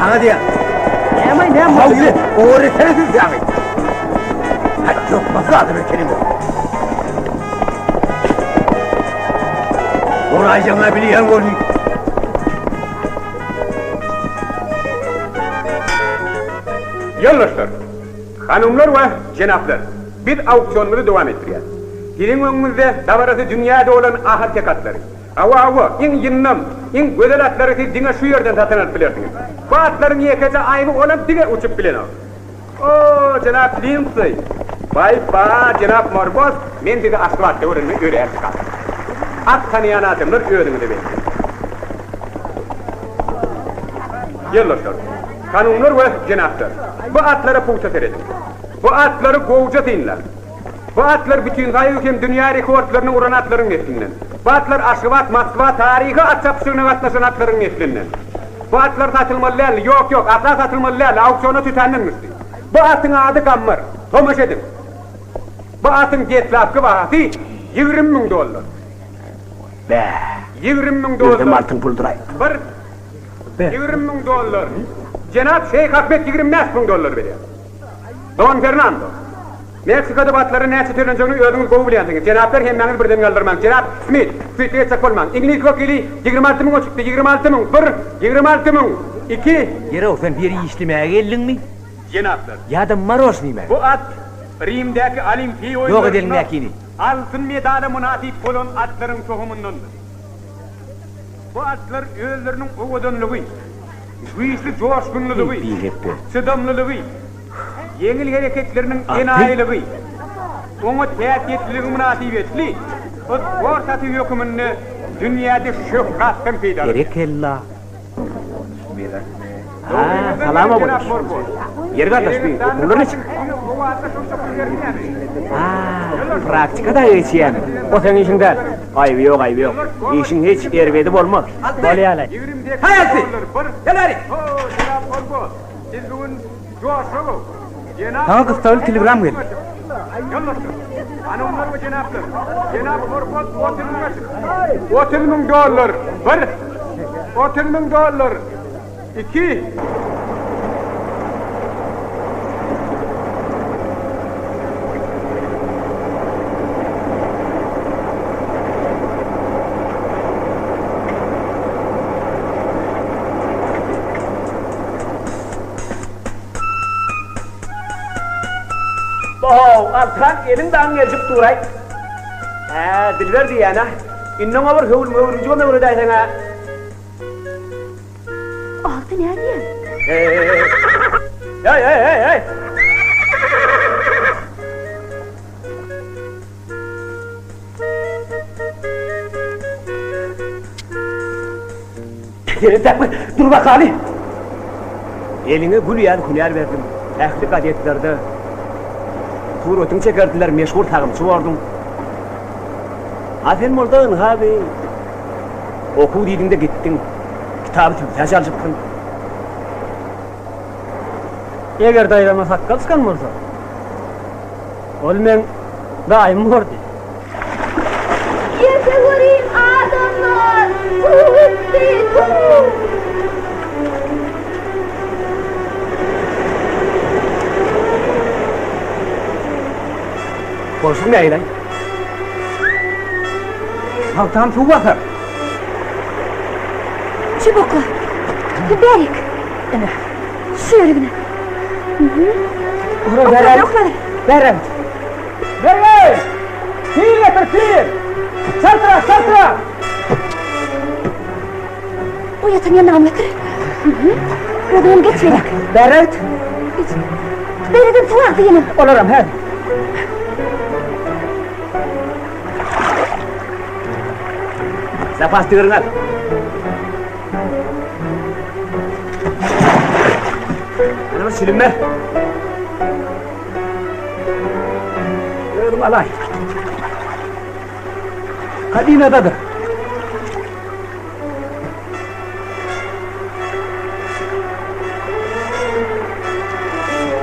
Saňa diýýän. Näme, näme? Haw, ýüre, ogry sen siz ýaňy. Haý, ýokmasy adam ekeni bu. Oraýjaňa bilýän bolny. Ýoldaşlar, hanymlar we jenaplar, biz auksionymyzy dowam etdirýäs. Siziň öňüňizde dabarasy dünýä dolan ahalteke atlary. Hawa, hawa, iň ýyndam, iň gözel atlary siz diňe şu ýerden satyn alyp bilersiňiz. Bu atlaryň ýekeje aýby olam diňe uçup bilenok. O, jenap Lindseý! Baý-ba, jenap Morbos, men sizi Aşgabatda görenime örän şat. At tanaýan adamlar özüňize belli. Ýoldaşlar, hanymlar we jenaplar, bu atlara pugta serediň. Bu atlary gowuja synlaň. Bu atlar bütinsoýuz hem dünýä rekordlaryny uran atlaryň neslinden. Bu atlar Aşgabat, Moskwa taryhy at çapyşygyna gatnaşan atlaryň neslinden. Bu atlar satylmaly däldi, ýok, ýok, asla satylmaly däldi, auksiona tötänden düşdi. Bu atyň ady Gammar. Tomaşa ediň. Bu atyň deslapky bahasy 20 müň dollar. Bä. 20 müň dollar. Özem altyn pulduraý. Bir. 20 müň dollar. Jenap Şeýh Ahmet 25 müň dollar berýär. Don Fernando. Meksikada bu atlara näçe tölenjegini özüňiz gowy bilýänsiňiz. Jenaplar hemmäňiz birden galdyrmaň. Jenap Smit, süýtli etjek bolmaň. Iňlis wekili 26 müňe çykdy. 26 müň, bir, 26 müň, iki. Ýerow, sen bu ýere işlemäge geldiňmi? Jenaplar. Ýa-da marožnyýmy? Bu at Rimdäki Olimpiýa Ýok oýunlarynda edeliňdäkini. altyn medala mynasyp bolan atlaryň tohumyndandyr. Bu atlar özleriniň owadanlygy, güýçli joşgunlylygy, çydamlylygy, ýeňil hereketleriniň enaýylygy, oňat häsiýetliligi mynasybetli sport aty höküminde dünýäde şöhratdan peýdalanýar. Berekella. Ha, salam obadaş. Ýeri gardaş, bi okuwlar niçik? Ha, praktika dagy geçýämi? O seň işiň däl. Aýby ýok, aýby ýok. Işiň hiç erbedi bolmaz. Bolýa-laý. Haý Alty! Gel bäri! Saňa gyssagly telegram geldi. 30 000 dollar, bir! 30 000 dollar, iki! Bo-how, Altyhan, eliň dagyň gelşip dur-aý. Hä, Dilber diýýän-ä. Indi oňa bir höwür-möwrünjigem öwredäýseň-ä. Alty nädýäň? Heý, heý, heý, heý! Seni bir dur bakaly. Eliňe gül ýaly hünär berdim. Ähli gazetlerde suratyňy çekerdiler, meşhur sagymçy borduň. A sen bolsa ynha bi okuw diýdiň-de gitdiň. Kitaby tüwsä çalşypsyň. Eger daýzama sakgal çykan bolsa, ol meň daýym bordy. Ýeke görüň adamlar, suw gitdi, suw! Bolşuň nähili-aý? Pagtam suw basar. Çubukla. Bärik. Ine. Şu ýerigine. Ura bäräk. Bäräk. Bergeý! Pil getir, pil! Çaltrak, çaltrak! Bu ýatan ýanagam getir. Özüňem geç beýläk. Bäräk. Geç. Beýleden suw agdy ýene. Olaram, hä. Zapas tigiriňi al. Ýene bir çilim ber. Özüň alaý. Kabinadadyr.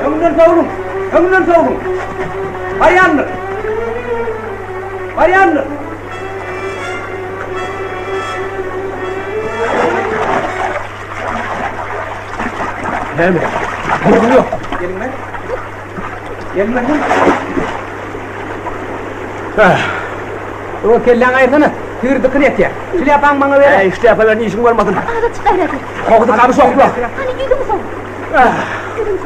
Öňünden sowluň! Öňünden sowluň! Barýandyr! Barýandyr! Näme? Ýok, ýok. Gelin Gelin O kelläňi aýyrsana. Tigir dykyn etýär. Şlýapaňy maňa ber. Äý, şlýapa bilen işiň bolmasyn. Aza çyk gaýrat et. Kowdy gamyş okla. Hany ýüzüňi sow.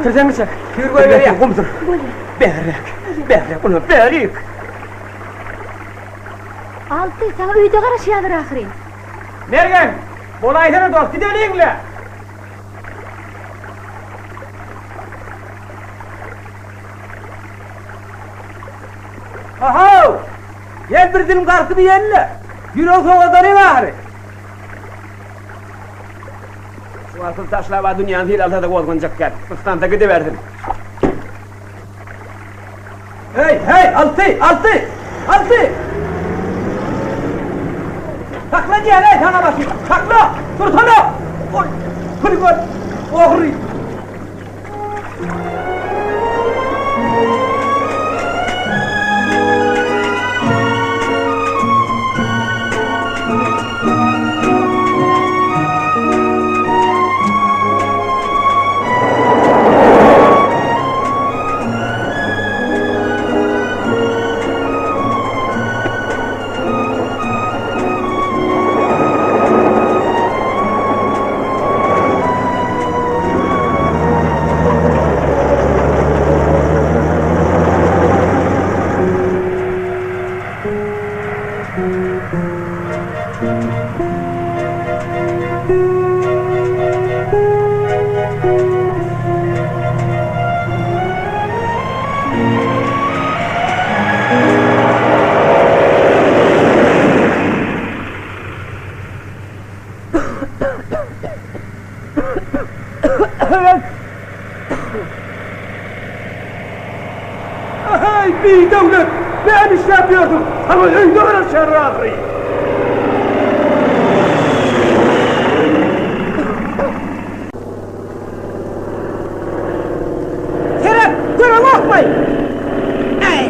Tirseňi çek. Tigir goýberýär. Gumdur. Bolýar. Bäräk. Bäräk, ula bärik. Alty, saňa öýde garaşýarlar ahyryn. Mergen, bolaýsana dost, gideliň-le. Ho-how! Gel bir dilim garpyz iýeli-le. Ýüregi sowadalyň ahyry. Şu garpyzy taşlab-a dünýäni sil alsa-da gozganjak däl. Yslansa gidibersin. Heý, heý, Alty, Alty! Alty! Sakla diýýän-eý saňa maşyn! Sakla! Dursana! Oý, hüli gör, ogry! Aý, bidöwlet! Näme işläp ýörsüň? Saňa öýde garaşýarlar ahyry! Seret, göreňokmy? Äý!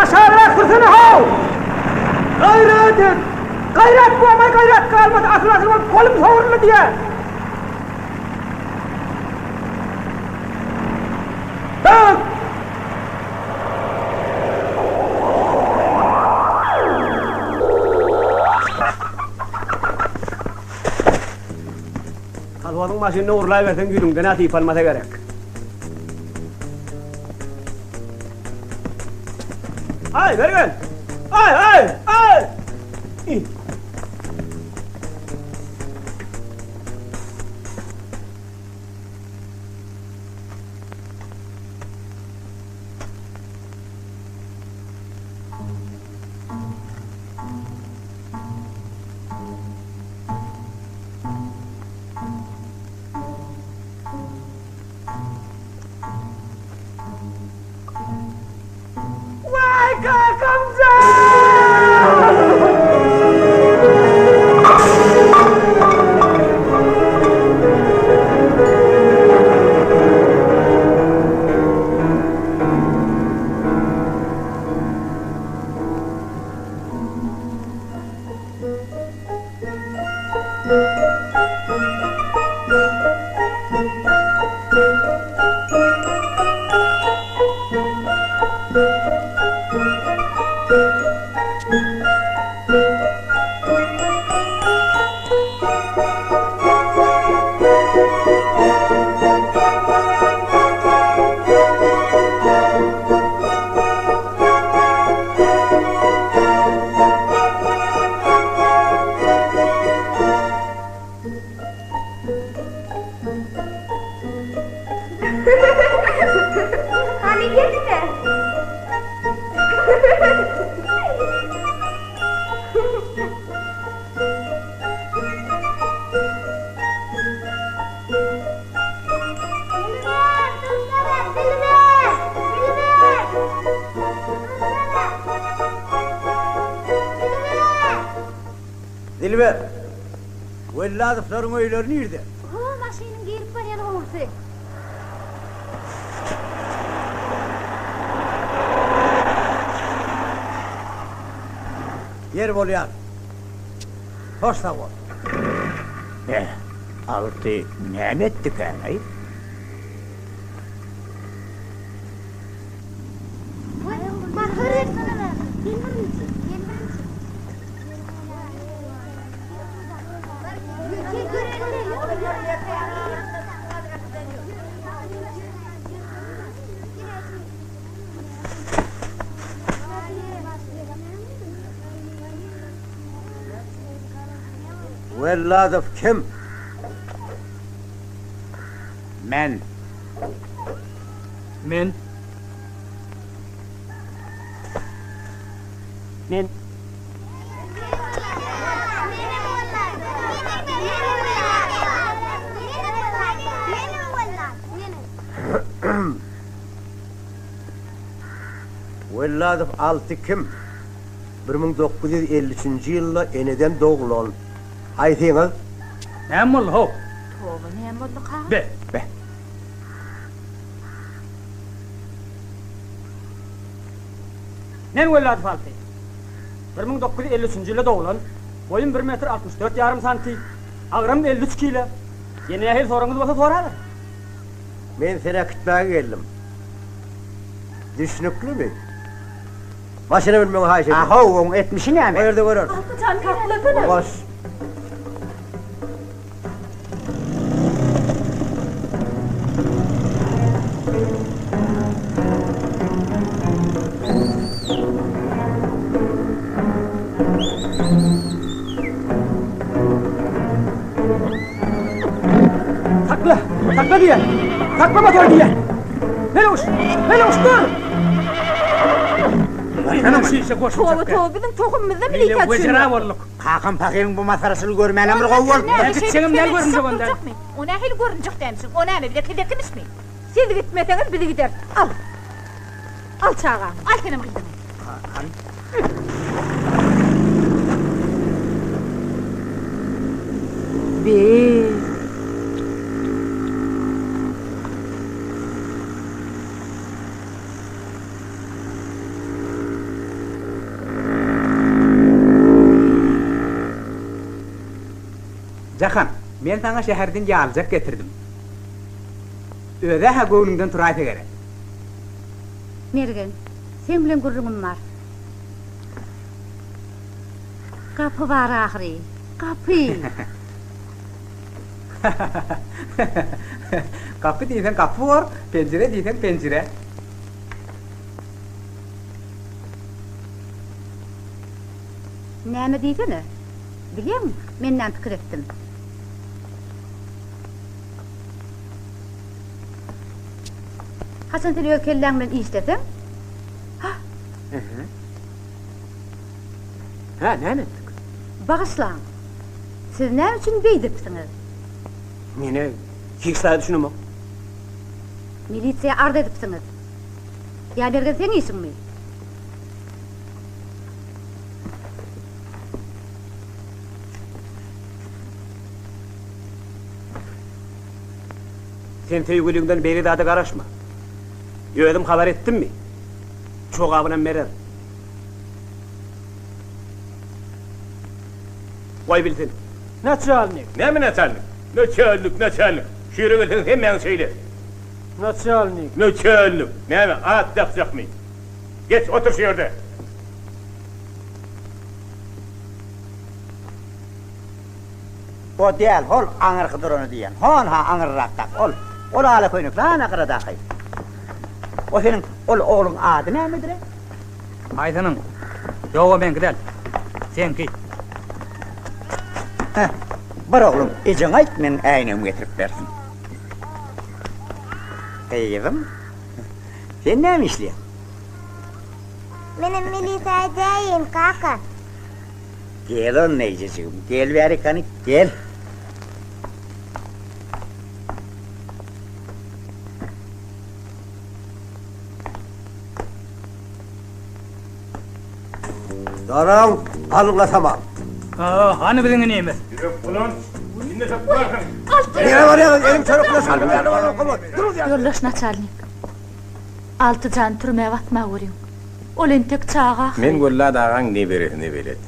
Aşagrak sürsene how! Gaýrat et! Gaýrat bolmaý gaýrat galmady asyl asyl bolup golum sogruldy diýä! Bak! Kolhozyň maşynyny ogurlaýberseň ýüzüňden-ä sypalmasa gerek. Aý, beri gel! Aý, aý, aý! Waý kakamjan! Hany gel-de. Dilber, dursana, Dilber! Dilber! Dursana! Dilber! Dilber! Welladowlaryň öýleri nirde? Ho, maşynyň girip barýan howlusy. Ýer bolýar. Hoş sag bol. Beh, Alty näme etdikäň-eý? Welladow kim? Men. Men. Men. Welladow Alty kim? 1953-nji ýylda eneden doglan. Haýsyňyz? Näme boldy how? Toba näme bolduka? Be. Be. Men Welladow Alty. 1953-nji ýylda doglan. Boýum bir metr 64 ýarym santi. Agramym 53 kile. Ýene nähili soragyňyz bolsa soraberiň. Men seni äkitmäge geldim. Düşnüklimi? Maşyna münmegiňi haýyş edýän. A-how, oň etmişi näme? O ýerde göreris. Alty jan saklasana. Goş. Sakla! Sakla diýýän! Sakla motory diýýän! Meleguş! Meleguş dur! Toba toba biziň tohumymyzda milisiýa düşünýär. Kakam pahyryň bu masgaraçylygy görmänem bir gowy bolupdyr. Gitseňem näl görünjek onda? O nähili görünjek dämişiň? O näme bize kezekimişmi? Siz gitmeseňiz biz gideris. Al. Al çagaňy. Al senem gyzyňy. Hany? Be. Jahan, men saňa şäherden ýalyjak getirdim. Öz-ä-hä göwnüňden turaýsa gerek. Mergen, seň bilen gürrüňim bar. Gapy bar ahyry, gapy! Gapy diýseň gapy bor, penjire diýseň penjire. Näme diýsene? Bilýäňmi, men näme pikir etdim? Haçan sen öz kelläň bilen işleseň, ha? Hä, näme etdik? Bagyşlaň, siz näme üçin beýdipsiňiz? Men-ä hiç zada düşünemok. Milisiýa arz edipsiňiz. Ýa Mergen seň işiňmi? Sen söýgüliňden beýle zada garaşma. Özüm habar etdimmi? Jogabynam berer. Goý bilsin. Naçalnik. Näme naçalnik? Naçalnik, naçalnik. Şu ýere gelseňiz hemmäňiz şeýle. Naçalnik. Naçalnik. Näme, at dakjakmy? Geç, otur şu ýerde. O däl, hol aňyrky durany diýýän. Hon-ha aňyrrakdaky ol. Ol ala köýnekli ana gyradaky. O seniň ol ogluň ady nämedir-e? Haýsynyň? Ýok, o meňki däl. Seňki. Heh, bar oglum, ejeňe aýt, meniň äýnegimi getirip bersin. Gyzym, sen näme işleýäň? Menem milisiýa edäýin, kaka. Gel onda ejejigim, gel bärik hany, gel. Daraň, alňa saman. Hany biziň inimiz? Ýürek bulanç, indi tapmarsyň. Nirä barýaňyz, elim çörek bilen Ýoldaş naçalnik, Altyjany türmä basma görüň. Ol entek çaga ahyry. Men Wellat agaň neberesine belet.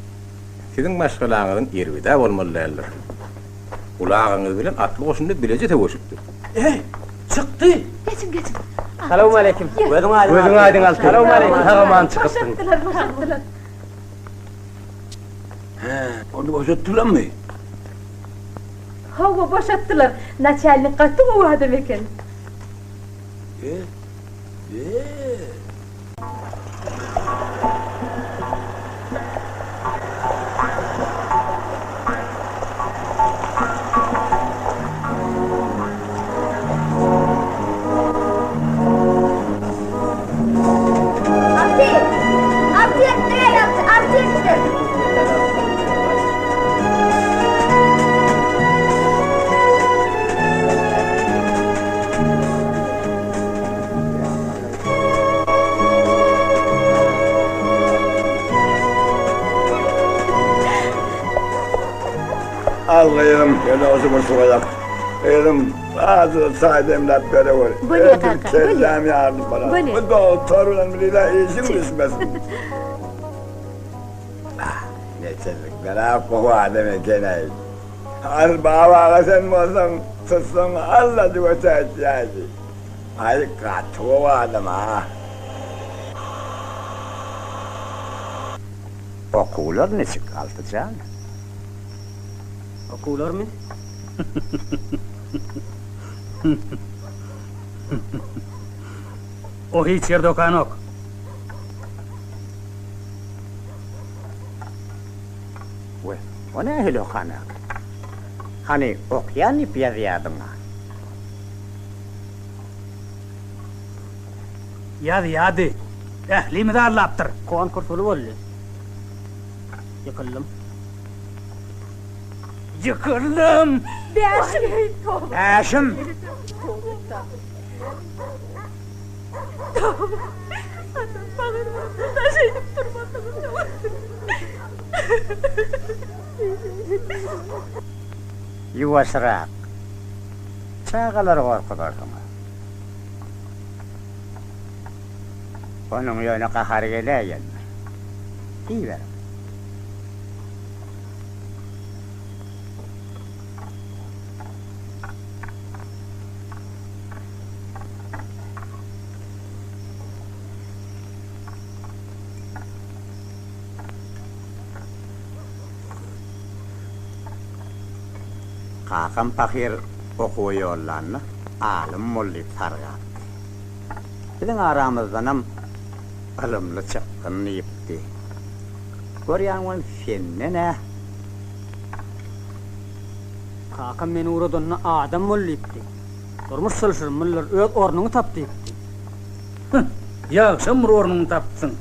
Siziň maşgalaňyzyň erbed-ä bolmaly däldir. Uly agaňyz bilen atly goşunda bileje söweşipdik. Eý, çykdy! Geçiň, geçiň. Salowmaleýkim. Gözüň aýdyň. Gözüň aýdyň Alty. Salowmaleýkim. Sag-aman çykypsyň. Boşatdylar, boşatdylar. Hä, ony boşatdylarmy? Hawa, boşatdylar. Naçalnik gaty gowy adam eken. E, e. Alty! Alty ýetdi, Alty! Alty ýetdi! Al gyzym, ýöne şu bir suwa ýak. Gyzym, azajyk çaý demläp berewer. Bolýa kaka, bolýa. Kelläm ýarylyp barar. Bolýa. Bu dogtor bilen birine işiň düşmesin. Bereçelikler-ä gowy adam eken-äý. Asyl Baba aga sen bolsaň, tutsaň allajyk ötäýtýädi. Aý, gaty gowy adam-a. Okuwlar niçik, Altyjan? Okuwlarmy? O hiç ýerde okanok. We, o nähili okanak? Hany, okýan diýip ýazýardyň-a. Ýazýardy. Ählimizi aldapdyr. Konkurs uly boldy. Ýykyldym. Ýykyldym! Bäşim! Bäşim! Toba! Atam pahyr bolsa daş edip durmadygyny. Ýuwaşrak. Çagalary gorkuzarsyňyz. Onuň ýöne gahary geläýendir. Diýiberiň. Kakam pahyr okuwa ýollanda alym bol diýip sargapdy. Biziň aramyzdanam ylymly çyksyn diýipdi. Görýäň welin senden-ä. Kakam meni ugradanda adam bol diýipdi. Durmuş çylşyrymlydyr, öz ornuňy tap diýipdi. Hüh, ýagşam bir ornuňy tapypsyň,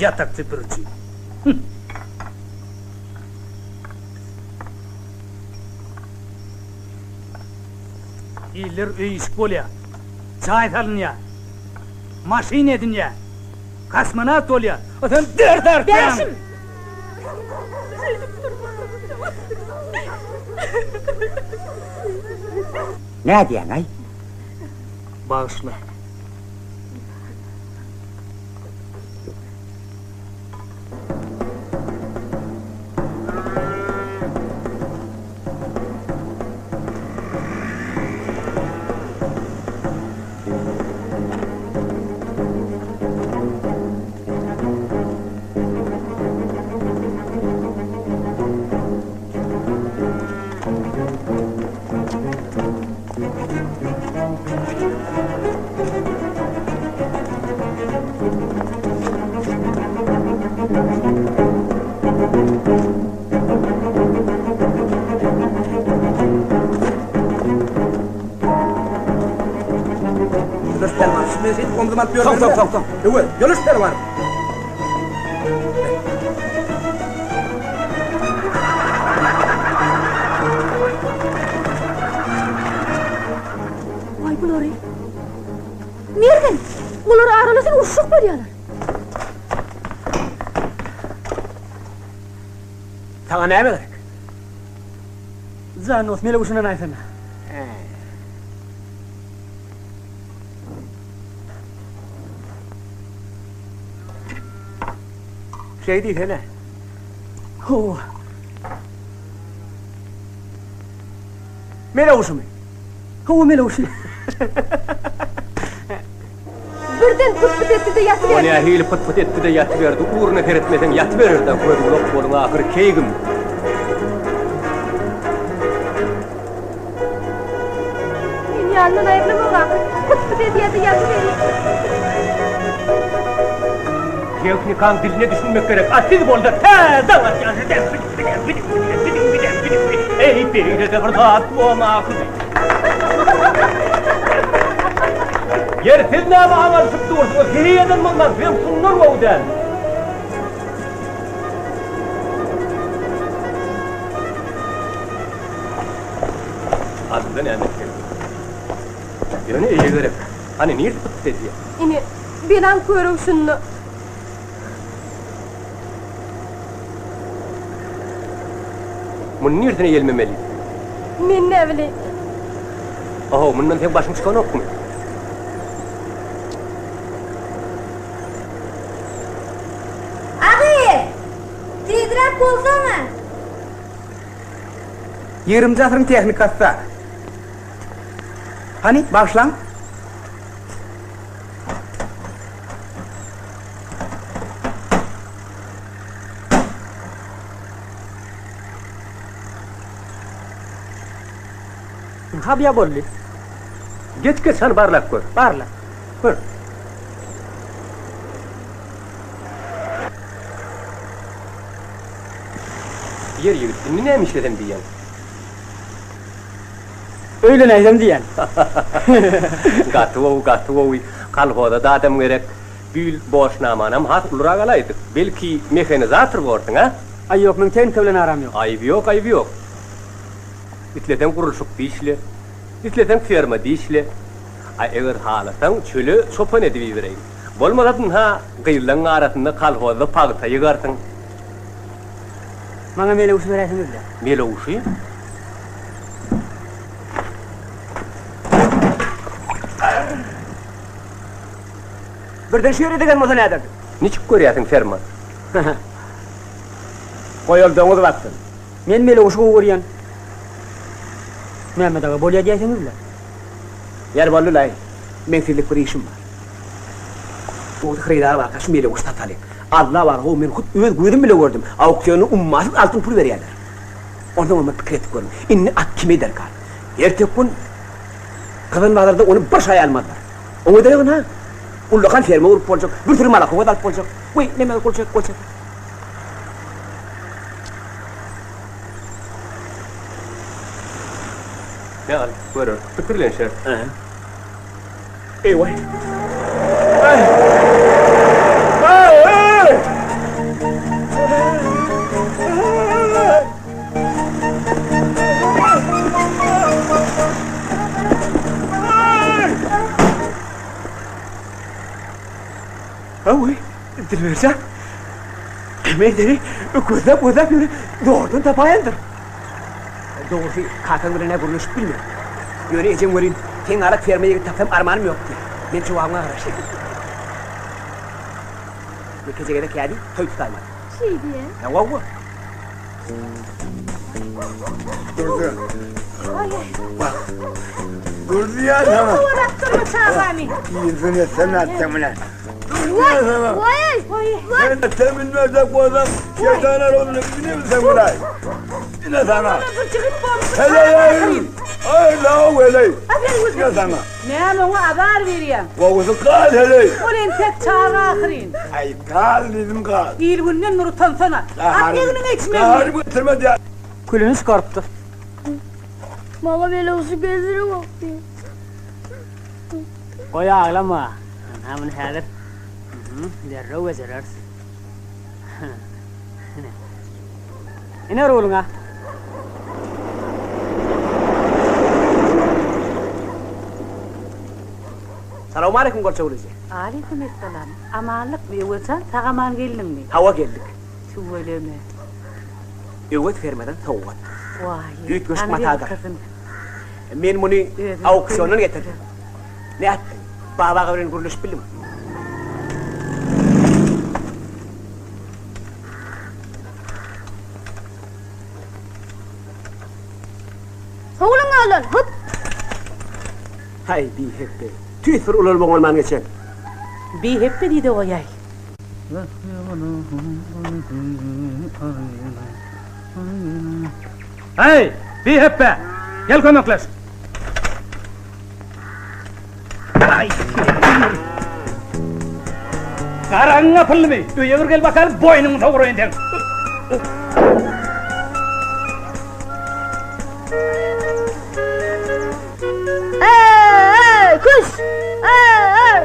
ýatak süpüriji. Hüh. Iller öý-işik bolýar, jaý salynýar, maşyn edinýär, kosmonawt bolýar, a sen dert artýaň! Bäşim! Nädýäň-aý? Bagyşla. Ýoldaş Pälwan, şu men şeýdip omzuma alyp ýörmeli. Soň, soň, soň. Öwez, Ýoldaş Pälwan. Waý bulary. Mergen, olar aralasyny uruşjak bolýarlar. Saňa näme gerek? Jan dost, Meleguşundan aýtsana. Şeý diýsene. Hawa. Meleguşumy? Hawa, Meleguşy. Birden pyt-pyt etdi-de ýatyberdi. O nähili pyt-pyt etdi-de ýatyberdi, ugruna seretmeseň ýatyberer-dä, göz-gulak boluň ahyry keýgim. Men ýanyndan aýrylamok ahyry, pyt-pyt edýär-de ýatyberýär. Tehnikaň diline düşünmek gerek, a siz bolsa tä daň atýança Eý, beýle-de bir zat bolmaky. Ýeri, siz näme aňalyşyp dursuňyz? Sizi eden bolmaň, sizem şundan gowy däl. Aslynda näme etmeli? Ýöne eýe gerek. Hany, nirde pyt-pyt edýär? Ine, belaň körügi şunda. Muny niresine ýelmemeli? Men näbileýin. Ahow, mundan seň başyň çykanokmy? Agy! Tizräk! bolsana. Ýigriminji asyryň tehnikasy-da. Hany, bagyşlaň. Ynha bia boldy. Geç geç hany barlap gör. Barla. Gör. Ýer ýigit, indi näme işlesem diýýäň? Öýlenäýsem diýýän. Gaty gowy, gaty gowy. Kolhoza-da adam gerek. Bu ýyl borçnamanam has ulurak alaýdyk. Belki, mehanizator borsuň, a? Aý ýok, meň tehnika bilen aram ýok. Aýby ýok, aýby ýok. Isleseň gurluşykda işle, isleseň fermada işle. A eger halasaň, çöle çopan edip ibereýin. Bolmasa ynha, gyzlaň arasynda kolhozda pagta ýygarsyň. Maňa melewşi beräýseňiz-le. Melewşi? Birden şu ýere degen bolsa näderdiň? Niçik görýärsiň, ferman? Goý ol doňuz batsyn. Men melewşi gowy görýän. Mämmet aga, bolýa diýäýseňiz-le. Ýeri boldy-laý. Meň sizlik bir işim bar. Gowusy hyrydar barka şu melewşi satalyň. Alla bar how men hut öz gözüm bile gördüm. Auksionda ummasyz altyn pul berýärler. Onsoňam bir pikir edip görüň. Indi at kime derkar? Erteki gün gyzan bazarda ony bir şaý almazlar. Oňa derek ynha, ullakan ferma gurup boljak, bir süri malakowoz alyp boljak. Weý, neme gol çek, gol çek. Me al, göreris, pikirlenşeris. Eý-waý. Hawa, Dilberjan. Men seni gözläp-gözläp ýöne zordan tapaýandyr. Dogrusy, kakaň bilen-ä gürleşip bilmen. Ýöne ejem welin, seň ýalak ferma ýigit tapsam armanym ýok diýýär. Men jogabyňa garaşýan. Ýekeje gezek hä diý, toý tutaýmaly. Şeý diýen. Hawa. Durdy. Bak. Durdy ya sana. Kowalap durma çagamy. Ýüzüne sen atdyň bilen. Waý, waý, waý. Sen sen bilmezek bolsaň, şeytana rolunu bilmezsen bulay. Ine sana. Bir jigit bolmuşum. Heley. Ay la heley. Ine sana. Näme oňa azar berýäň? Gowusy gal heley. Ol entek çaga ahyryn. Ay gal dedim gal. Il-günden bir utansana. At egniňe içmegini. Gaharymy getirme diýýär. Külüni çykarypdyr. Maňa melewşi gezdiremokdy. Goý aglama. Ynha muny häzir derrew bejereris. Ine. Ine ruluňa. Salowmaleýkim Golçagül eje. Aleýkum essalam. Amanlykmy Öwezjan, sag-aman geldiňmi? Hawa geldik. Tüweleme. Öwez fermadan sowgat. Waý, Üýtgeşik hany matadyr. gyzym. Men muny Özüň auksiondan köýnekdir. getirdim. Nätdiň? Baba aga bilen gürleşip bildiňmi? Sowulyň ýoldan, hut! Haý, bihepbe. Tüýs bir ulalmagyň bolman geçen. Bihepbe diý-de goýaý. Heý, bihepbe! Gel kömekleş! Garagyň gapyldymy? Öýe bir gel bakaly, boýnuňy soguraýyn seň! Eý, küş! Eý!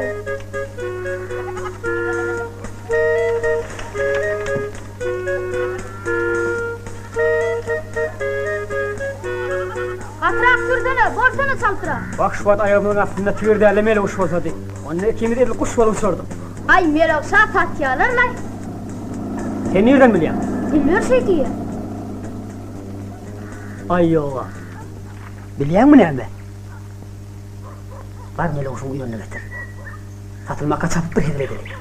Gatyrak sürsene, bolsana çaltrak. Bak şu wagt aýagymyzyň astynda tigir däl-de meleguş bolsady. Onda ikimiz edil guş bolup uçardyk. Aý, melewşa satýalar-laý. Sen nirden bilýäň? Dilber şeý diýýär. Aý ýoga. Bilýäňmi näme? Bar melewşiň uýanyny getir. Satylmaka çapyp bir hezil edeli.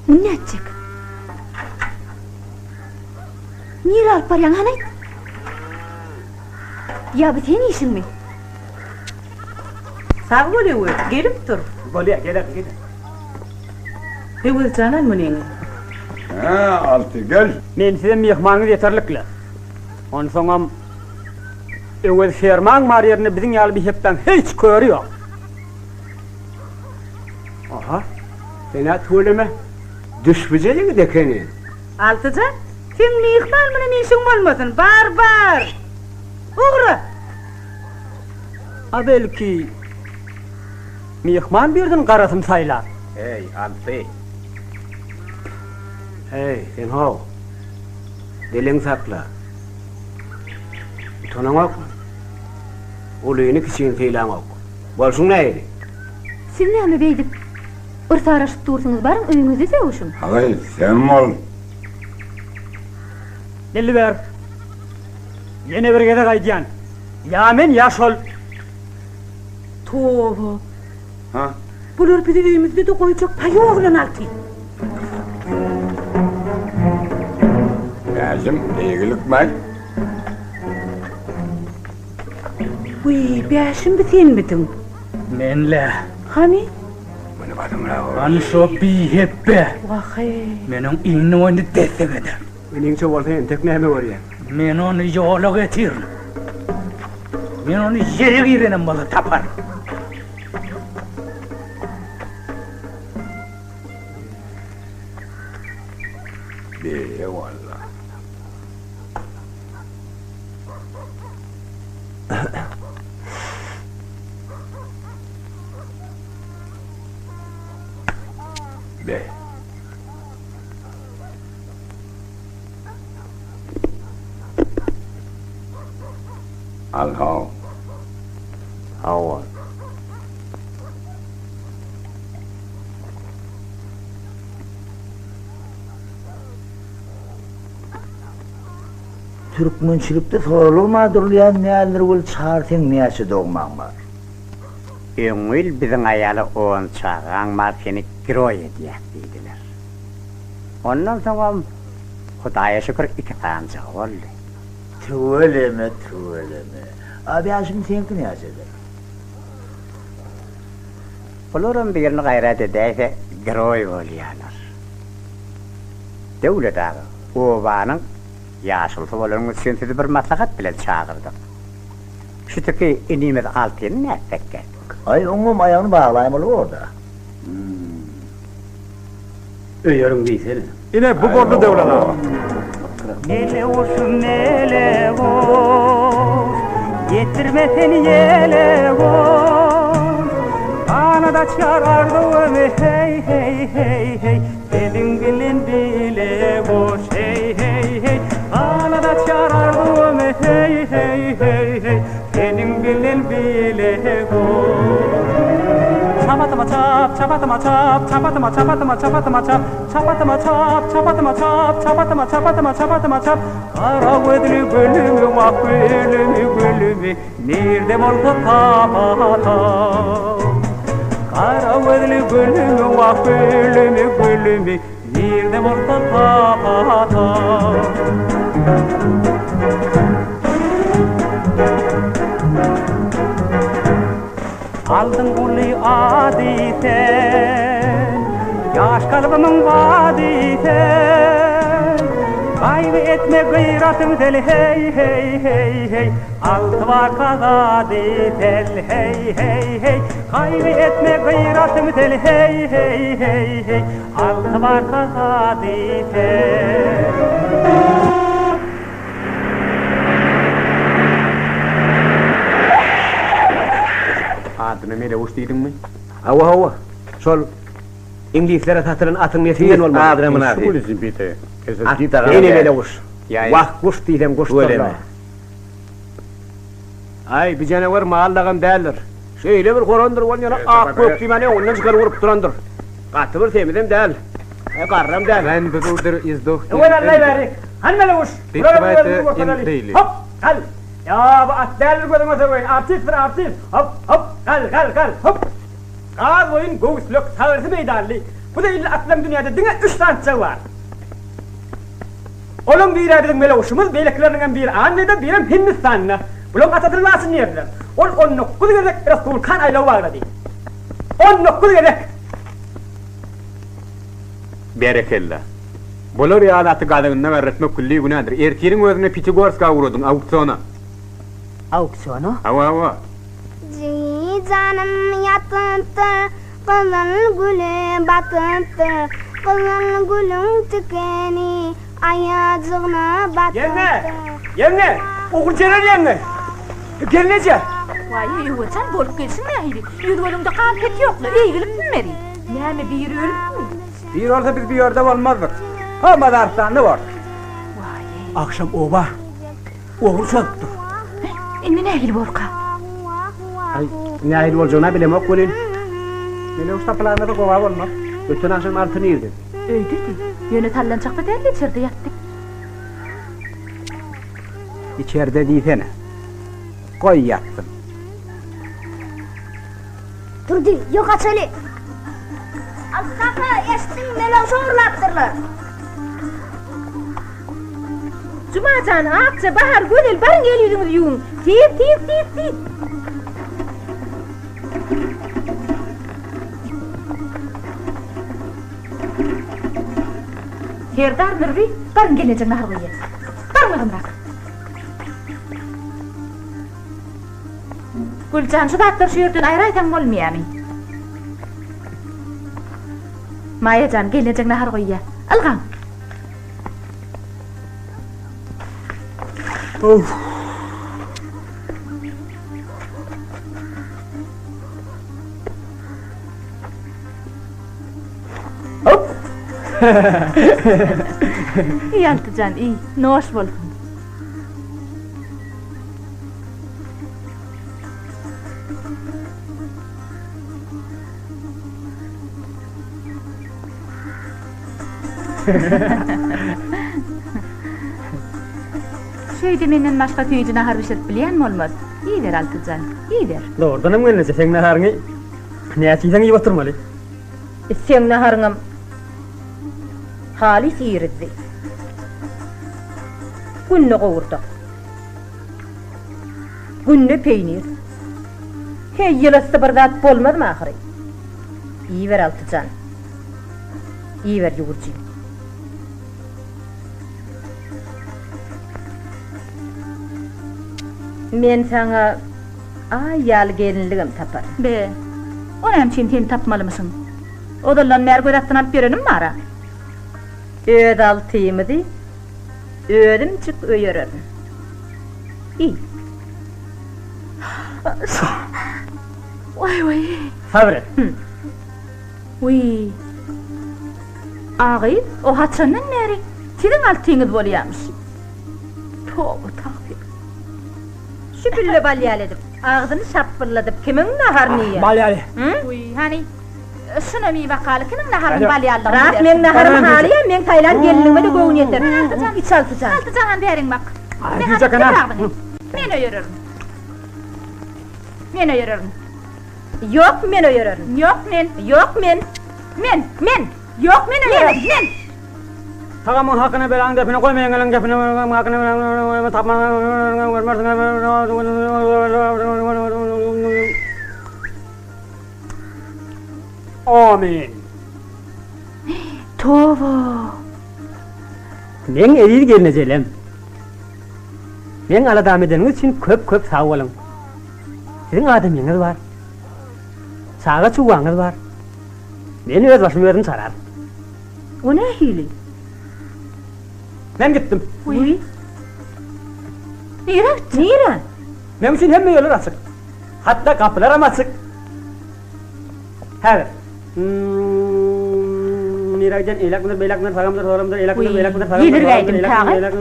Muny nätjek? Nirä alyp barýaň, hany aýt? Ýa bu seň işiňmi? Sag bol Öwez, gelip dur. Bolýa, gelerin, gelerin. Öwez jan al munyňy. Hä, Alty, gel. Mensizem myhmanyňyz ýeterlik-le. Onsoňam Öwez fermaň bar ýerinde biziň ýaly bihepbäň hiç köri ýok. Aha, sen-ä tüweleme, düşbüje ýigit ekeniň. Altyjan, seň myhman bilen işiň bolmasyn, bar, bar! Ugra! A belki, myhman birden garasyny saýlar. Heý, Alty! Heý, sen how! Diliňi sakla. Utanaňokmy? Ulyny-kiçini sylaňok. Bolşuň nähili? Siz näme beýdip, yrsaraşyp dursuňyz, baryň öýüňizde sögüşiň. Haý, sen bol. Belli ber. Ýene bir gezek aýdýan. Ýa men, ýa şol. Toba. Ha? Bular bizi öýümizde-de goýjak paý oglan Alty. Bäşim, eýgilikmi? Wiý, Bäşim bi senmidiň? Men-le. Hany? Muny basymrak. Hany şo bihepbe. Wah-eý. Men oň iňňe boýuny dessek ederin. Meniňçe bolsa entek näme görýäň? Men ony ýola getirin. Men ony ýere girenem bolsa taparyn. Beýle walla. Be. Al how. Hawa. Türkmençilikde soralygma durulýan däldir weli Çary seň näçe dogmaň bar? Öňňil biziň aýala on çagaň bar seni giroý edýäs diýdiler. Ondan soňam Hudaýa şükür iki sanjygy boldy. Tüweleme tüweleme. A Bäşim seňki näçedir? Bularam birini gaýrat edäýse giroý bolýarlar. Döwlet aga, obanyň ýaşulusy bolanyňyz üçin sizi bir maslahat bilen çagyrdyk. Şu tüki inimiz Altyny nätsekkä? Aý, oňam aýagyny baglaýmaly bor-da. Öýeriň diýsene. Ine, bu boldy Döwran aga. Mele guşum mele guş, Getirme sen ýele guş. Ganat açar arzuwymy heý heý heý heý, Seniň bilen bile guş heý heý heý. Ganat açar arzuwymy heý heý heý heý, Seniň bilen bile guş. Çap atyma çap, çap atyma çap, çap atyma çap atyma çap atyma çap, Çap atyma çap, çap atyma çap, çap atyma çap atyma çap atyma çap, Gara gözli gülümi, wah gülümi, gülümi, Nirde bolsa tap atam. Gara gözli gülümi, wah gülümi, gülümi, Nirde bolsa tap atam. Aldyň uly ady sen, Ýaş kalbymyň bady sen. Gaýgy etme gyratym sel heý heý heý heý, Alty barka zady sel heý heý heý. Gaýgy etme gyratym sel heý heý heý heý, Alty barka zady sel. Adyna Meleguş diýdiňmi? Hawa, hawa. Şol iňlislere satylan atyň neslinden bolmaly. Adyna mynasyp. At ene Meleguş. Wah, guş diýseň guşdur-la. Aý, bi janawer mal dagam däldir. Şeýle bir horandyr, ol ýöne ak-gök diýmän öňünden çykany urup durandyr. Gaty bir semizem däl. Garram däl. Öwez Allaý bäri. Hany Meleguş, bulara bir özümizi görkezeli. Hop, gal. Ýa, bu at däldir gözüňe söweýin, artistdir, artist. Hop, hop, gal, gal, gal, hop. Gaz boýun göwüslek, sagyrysy meýdanly. Bu zeýilli atlaryň dünýäde diňe üç sanyjygy bar. Olaň biri-ä biziň Melewşimiz, beýlekileriniňem biri Angliýada, birem Hindistanda. Bulaň atasyny Laçyn diýerdiler. Ol 19 gezek Respublikan aýlawy baglady. 19 gezek! Berekella. Bular ýaly aty gazygynda garratmak külli günädir. Ertiriň özünde Pýatigorska ugradyň, auksiona. Auksiona? Hawa, hawa. Jigi janym ýatypdyr, gyzyl güle batypdyr, Gyzyl gülüň tikeni aýajygna Ýeňňe! batypdyr. Ýeňňe! Oguljeren ýeňňe! Gelneje! Waý, Öwezjan, bolup gelşiň nähili? Ýüz-gözüňde gan-pet ýok-la, eýgilikmi meri? Näme, biri ölüpmi? Biri bolsa biz bu ýerde bolmazdyk. Ha, mazarystanda bordyk. Waý-eý! Agşam oba Ogry çozupdyr. Indi nähili borka? Aý, nähili boljagyny-a bilemok welin, Melewş tapylaýmasa gowa bolmaz. Öten agşam Alty nirde? Öýdedi. Ýöne sallançakda däldi, içerde ýatdy. Içerde diýsene. Goý ýatsyn. Durdy, ýok açaly. Alty kaka, eşitdiňmi, Melewşi ogurlapdyrlar. Juma jan, Akja, Bahar, Gözel, baryň el-ýüzüňizi ýuwuň. Tiz, tiz, tiz, tiz. Serdar, Nurby, baryň gelnejeň nahar goýýar. Baryň agymrak. Güljan, şu zatlary şu ýerden aýraýsaň bolmaýamy? Maýa jan, gelnejeň nahar goýýar. Ylgaň. Iý Altyjan, iý, noş bolsun. Şeýde menden başga süýji nahar bişirip bilýän bolmaz. Iýiber Altyjan, iýiber. Dogrudanam gelneje, seň naharyňy näçe iýseň iýip oturmaly. Seň naharyňam halys irizdi. Günde gowurdak. Günde peýnir. Heý, ýylasy bir zat bolmazmy ahyry? Iýiber Altyjan. Iýiber ýüwürjim. Men saňa Aý ýaly gelinligem taparyn. Be, o näme üçin sen tapmalymyşyň? Ozaldan bäri göz astyna alyp ýörenim bar-a. Öz altymyzy özümjik öýererin. Iý. Waý-waý. Sabyr et. Wiý. A gyz, o haçandan bäri siziň altyňyz bolýamyş? Toba tagsyr. Şu pille bal ýaly edip, agzyny şapbylladyp kimiň naharyny iýýär? Bal ýaly. Wiý, hany, şunam iý bakaly, kimiň naharynyň bal ýalydygyny Ras bilersiň. meň naharym halyýa, meň saýlan gelinligime-de göwün ýeter. Altyjan, Iç Altyjan. Altyjan hany bäriň bak. Aý, Men süýji atyp eken-ä. agzyny. Men öýererin. Men öýererin. Ýok, men öýererin. Ýok, men. Ýok, men. Men, men. Ýok, men öýererin. Men. Tagamyň hakyna belaň depine goýma ýeňňeleň gepine hakyna tapman görmersiň. Amin. Toba. Meň eziz gelnejelem. Meň aladamy edeniňiz üçin köp köp sag boluň. Siziň adamyňyz bar. Çaga-çugaňyz bar. Men öz başymy özüm çararyn. O nähili? Men gitdim. Wiý. Nirä gitdiň? Nirä? Meň üçin hemme ýollar açyk. Hatda gapylaram açyk. Häzir. Nirä gidýän? Eýläkmidir, beýläkmidir, sagamydyr, solamydyr, eýläkmidir, beýläkmidir, sagamydyr, solamydyr, eýläkmidir, beýläkmidir.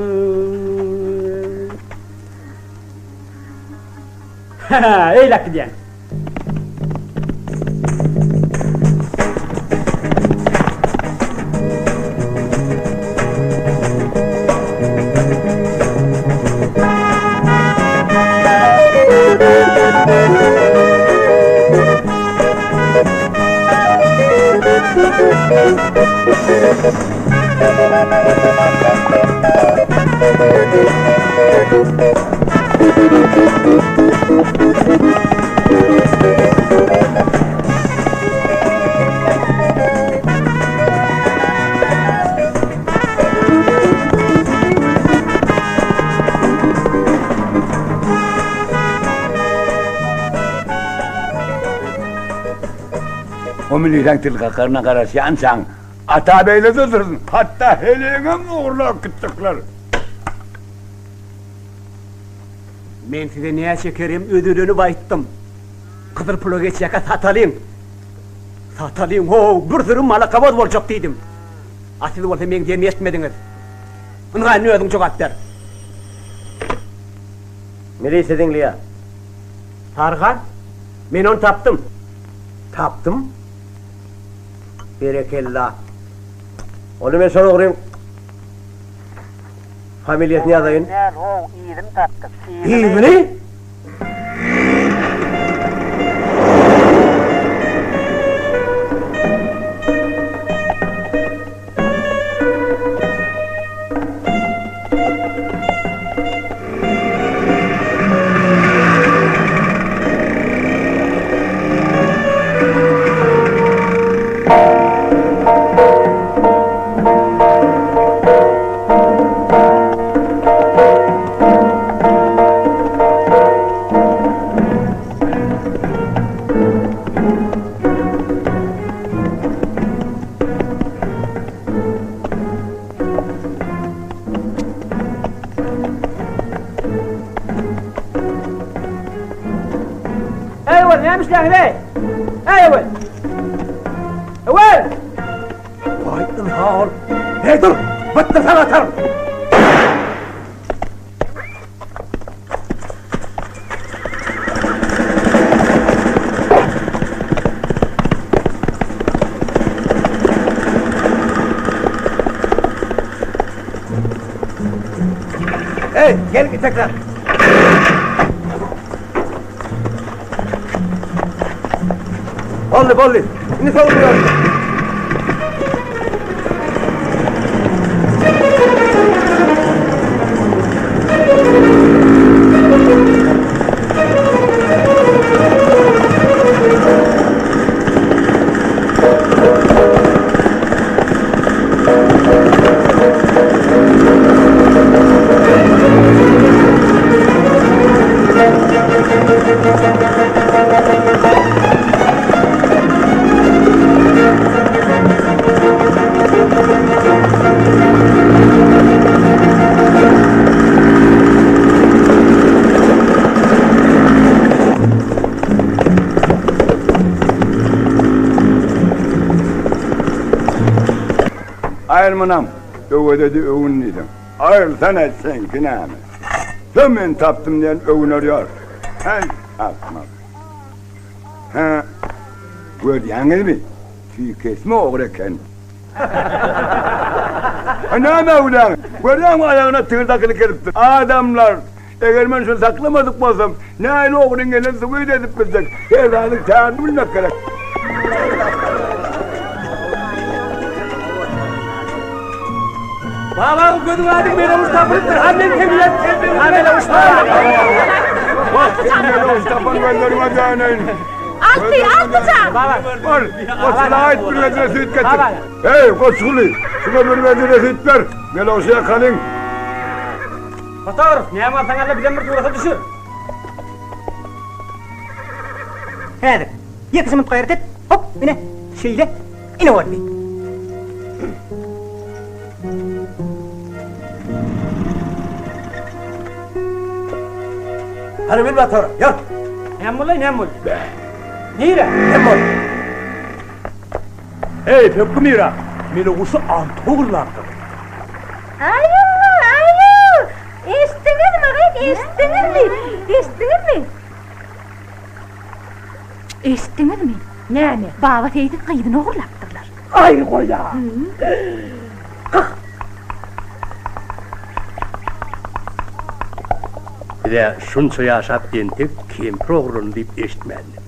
Hä, eýläk gidýän. O milisäň til kakaryna garaşýançaň, Ata beýle-de dursun, hatda heleýiňem ogurlap gitjekler. Men size näçe kerem özelenip aýtdym. Gyzyl pula geçýäkä satalyň. Satalyň, how, bir süri malakaboz boljak diýdim. A siz bolsa meň diýenimi etmediňiz. Ynha, indi özüň jogap ber. Milisiýa diňleýär. Saryhan, men ony tapdym. Tapdym? Berekella. Onda men şol ogryň familiýasyny ýazaýyn. Däl, how, yzyny tapdyk, yzyny. Yzyny? Eý öwel, näme işleýäňiz eý? Eý öwel! Öwel! Waý, ynha ol. Eý dur! Bytdyrsaň ataryn! Eý, geliň itekler! Boldy, boldy. Indi sowulýar. Aýyl munam, öwededi öwün diýseň. Aýylsana seňki näme? Sen men tapdym diýen öwüner ýör. Häý, akmak. Hä, görýäňizmi, tüýkesme ogry eken. Hä, näme öwünýäňiz? Görýäňmi, aýagyna tigir dakylyp gelipdir. Adamlar, eger men şuny saklamadyk bolsam, nähili ogryň gelenini subut edip biljek. Her zadyň tärini bilmek gerek. Baba gözüň aýdyň meleguş tapylypdyr. Ha men kemiýet. Ha meleguş Meleguş tapan gözleriňe döneýin. Alty, Alty jan. Bar, Goçgula aýt bir bedre süýt getir. Eý, Goçguly, şuňa bir bedre süýt ber. Meleguşy ýakalyň. Fotograf, näme alsaň al-da bizem bir surata düşür. Häzir. Ýekeje minut gaýrat et. Hop, ine, şeýle. Ine boldy. Hany bil motora, ýör. Näme boldy, näme boldy? Nire? Näme boldy? Eý, Pökgi Mira, Meleguşy Alty ogurlapdyr. Aýu, aýu! Eşitdiňizmi, gyz, eşitdiňizmi? Eşitdiňizmi? Eşitdiňizmi? Näme? Baba Seýidiň gyzyny ogurlapdyrlar. Aý, goýa! Kyh! Biz-ä şunça ýaşap entek kempir ogurlandy diýip eşitmändik.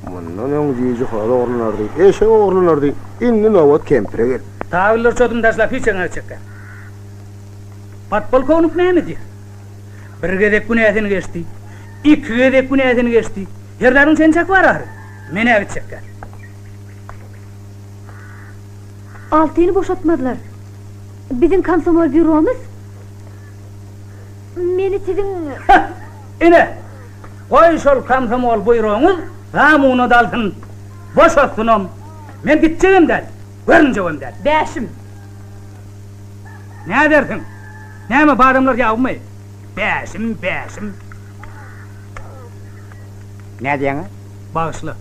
Mundan öň jüýje horaz ogurlanardy, eşek ogurlanardy, indi nobat kempire geldi. Tabyllar çoduny taşlap hiç ýeňe gitjek däl. Podpolkownik näme diýýär? Bir gezek günäsini geçdi. Iki gezek günäsini geçdi. Serdaryň çeni çaky bar ahyry. Men-ä gitjek däl. Altyny boşatmazlar. Biziň komsomol býuromyz meni siziň. Hah! Ine, goý şol komsomol buýrugyňyz zamuna dalsyn, boşatsynam. Men gitjegem däl, görünjegem däl. Bäşim! Nädersiň? Näme, badamlar ýagymy? Bäşim, bäşim. Nädýäň-ä? Bagyşla.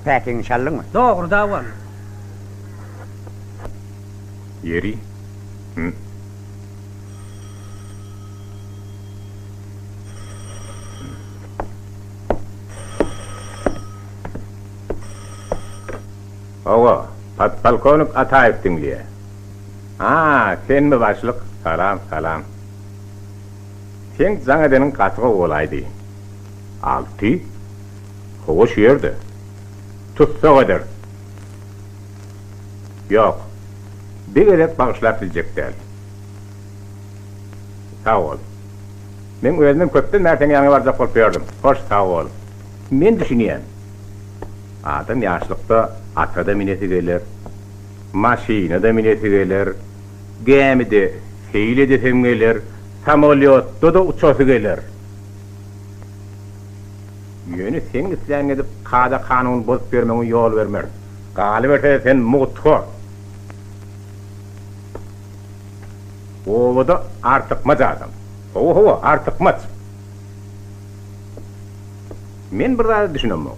Päkiňi çaldyňmy? Dogry dawaly. Ýeri. Hü. Hawa, podpolkownik Ataýew diňleýär. A, senmi başlyk? Salam, salam. Seň jaň edeniň gaty gowy bolaýdy. Alty? Hawa, şu ýerde. Tussag ederis. Ýok, bir gezek bagyşlap biljek däl. Sag bol. Meň özümem köpden bäri seň ýanyňa barjak bolup ýördüm. Hoş, sag bol. Men düşünýän. Adam ýaşlykda ata-da minesi geler, maşyna-da minesi geler, gämide seýil edesem geler, samolýotda-da uçasy geler. Ýöne seň isläniňi edip kada-kanuny bozup ýörmegiňe ýol bermerin. Galyberse-de sen mugthor. Obada artykmaç adam. Hawa, hawa, artykmaç. Men bir zada düşünemok.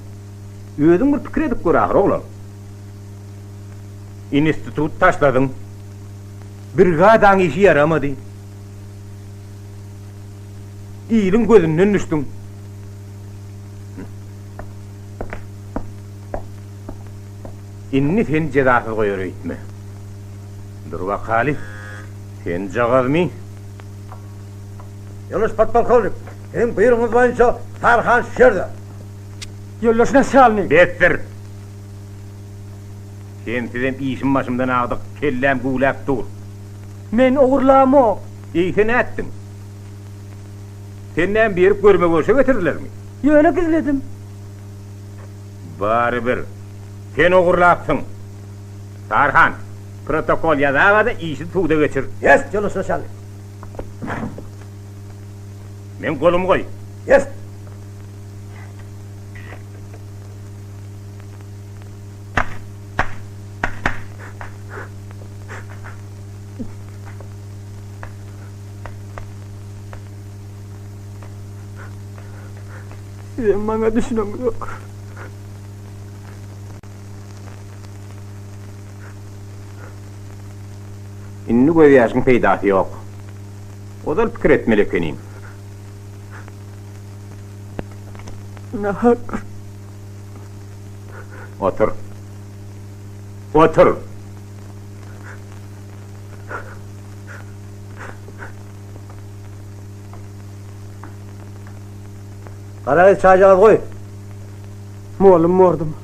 Özüň bir pikir edip gör ahyr, oglan. Institut taşladyň. Brigadaň işi ýaramady. Iliň gözünden düşdüň. Indi seni jezasyz goýar öýtme. Dur bakaly, senjagazmy? Ýoldaş podpolkownik, siziň buýrugyňyz boýunça Saryhan şu ýerde. Ýoldaş naçalnik. Besdir! Sensizem işim başymdan agdyk, kelläm güwläp dur. Men ogurlamok. Eýse nätdiň? Sen näme berip görme-görşe getirdilermi? Ýöne gizledim. Barybir, sen ogurlapsyň. Saryhan, protokol ýazaga-da işi suda geçir. Ýest, ýoldaş naçalnik. Meň golumy goý. Ýest! Sizem maňa düşüneňizok. Indi gözýaşyň peýdasy ýok. Ozal pikir etmeli ekeniň. Nahak. Otur. Otur! Garagyz çaýjagaz goý. Mollum bordum.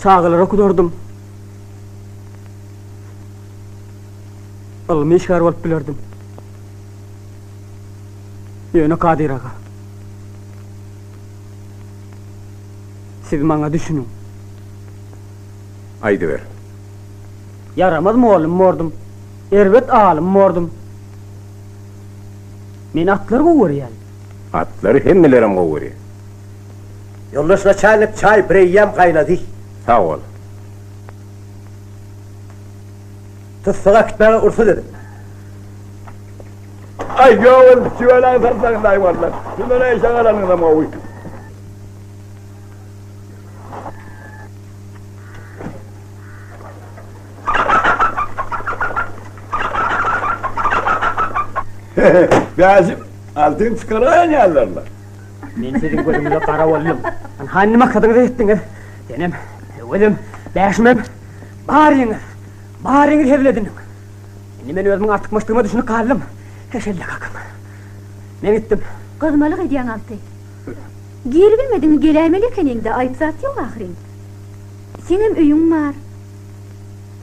Çagalary okudardym. Ylmy işgär bolup bilerdim. Ýöne Kadyr aga, siz maňa düşüniň. Aýdyber. Ýaramaz mollum bordum, erbet alym bordum. Men atlary gowy görýän. Atlary hemmelerem gowy görýär. Ýoldaş naçalnik çaý bireýýäm gaýnady. Sag bol. Tussaga äkitmäge rugsat ediň. Aý ýok ol tüwelän satsaňyz-aý walla. Şundan eşek alanyňyzam gowy. Bäşim, altyn çykaraýan ýalylar-la. Men siziň gözüňize gara boldum. Ynha indi maksadyňyza ýetdiňiz. Senem, Öwezem, Bäşimem, baryňyz, baryňyz hezil ediniň. Indi men özümiň artykmaçdygyma düşünip galdym. Heşelle kakam. Men gitdim. Gyzmalyk edýäň Alty. Gelibilmediňi geläýmeli ekeniň-dä, aýyp zat ýok ahyryn. Seňem öýüň bar.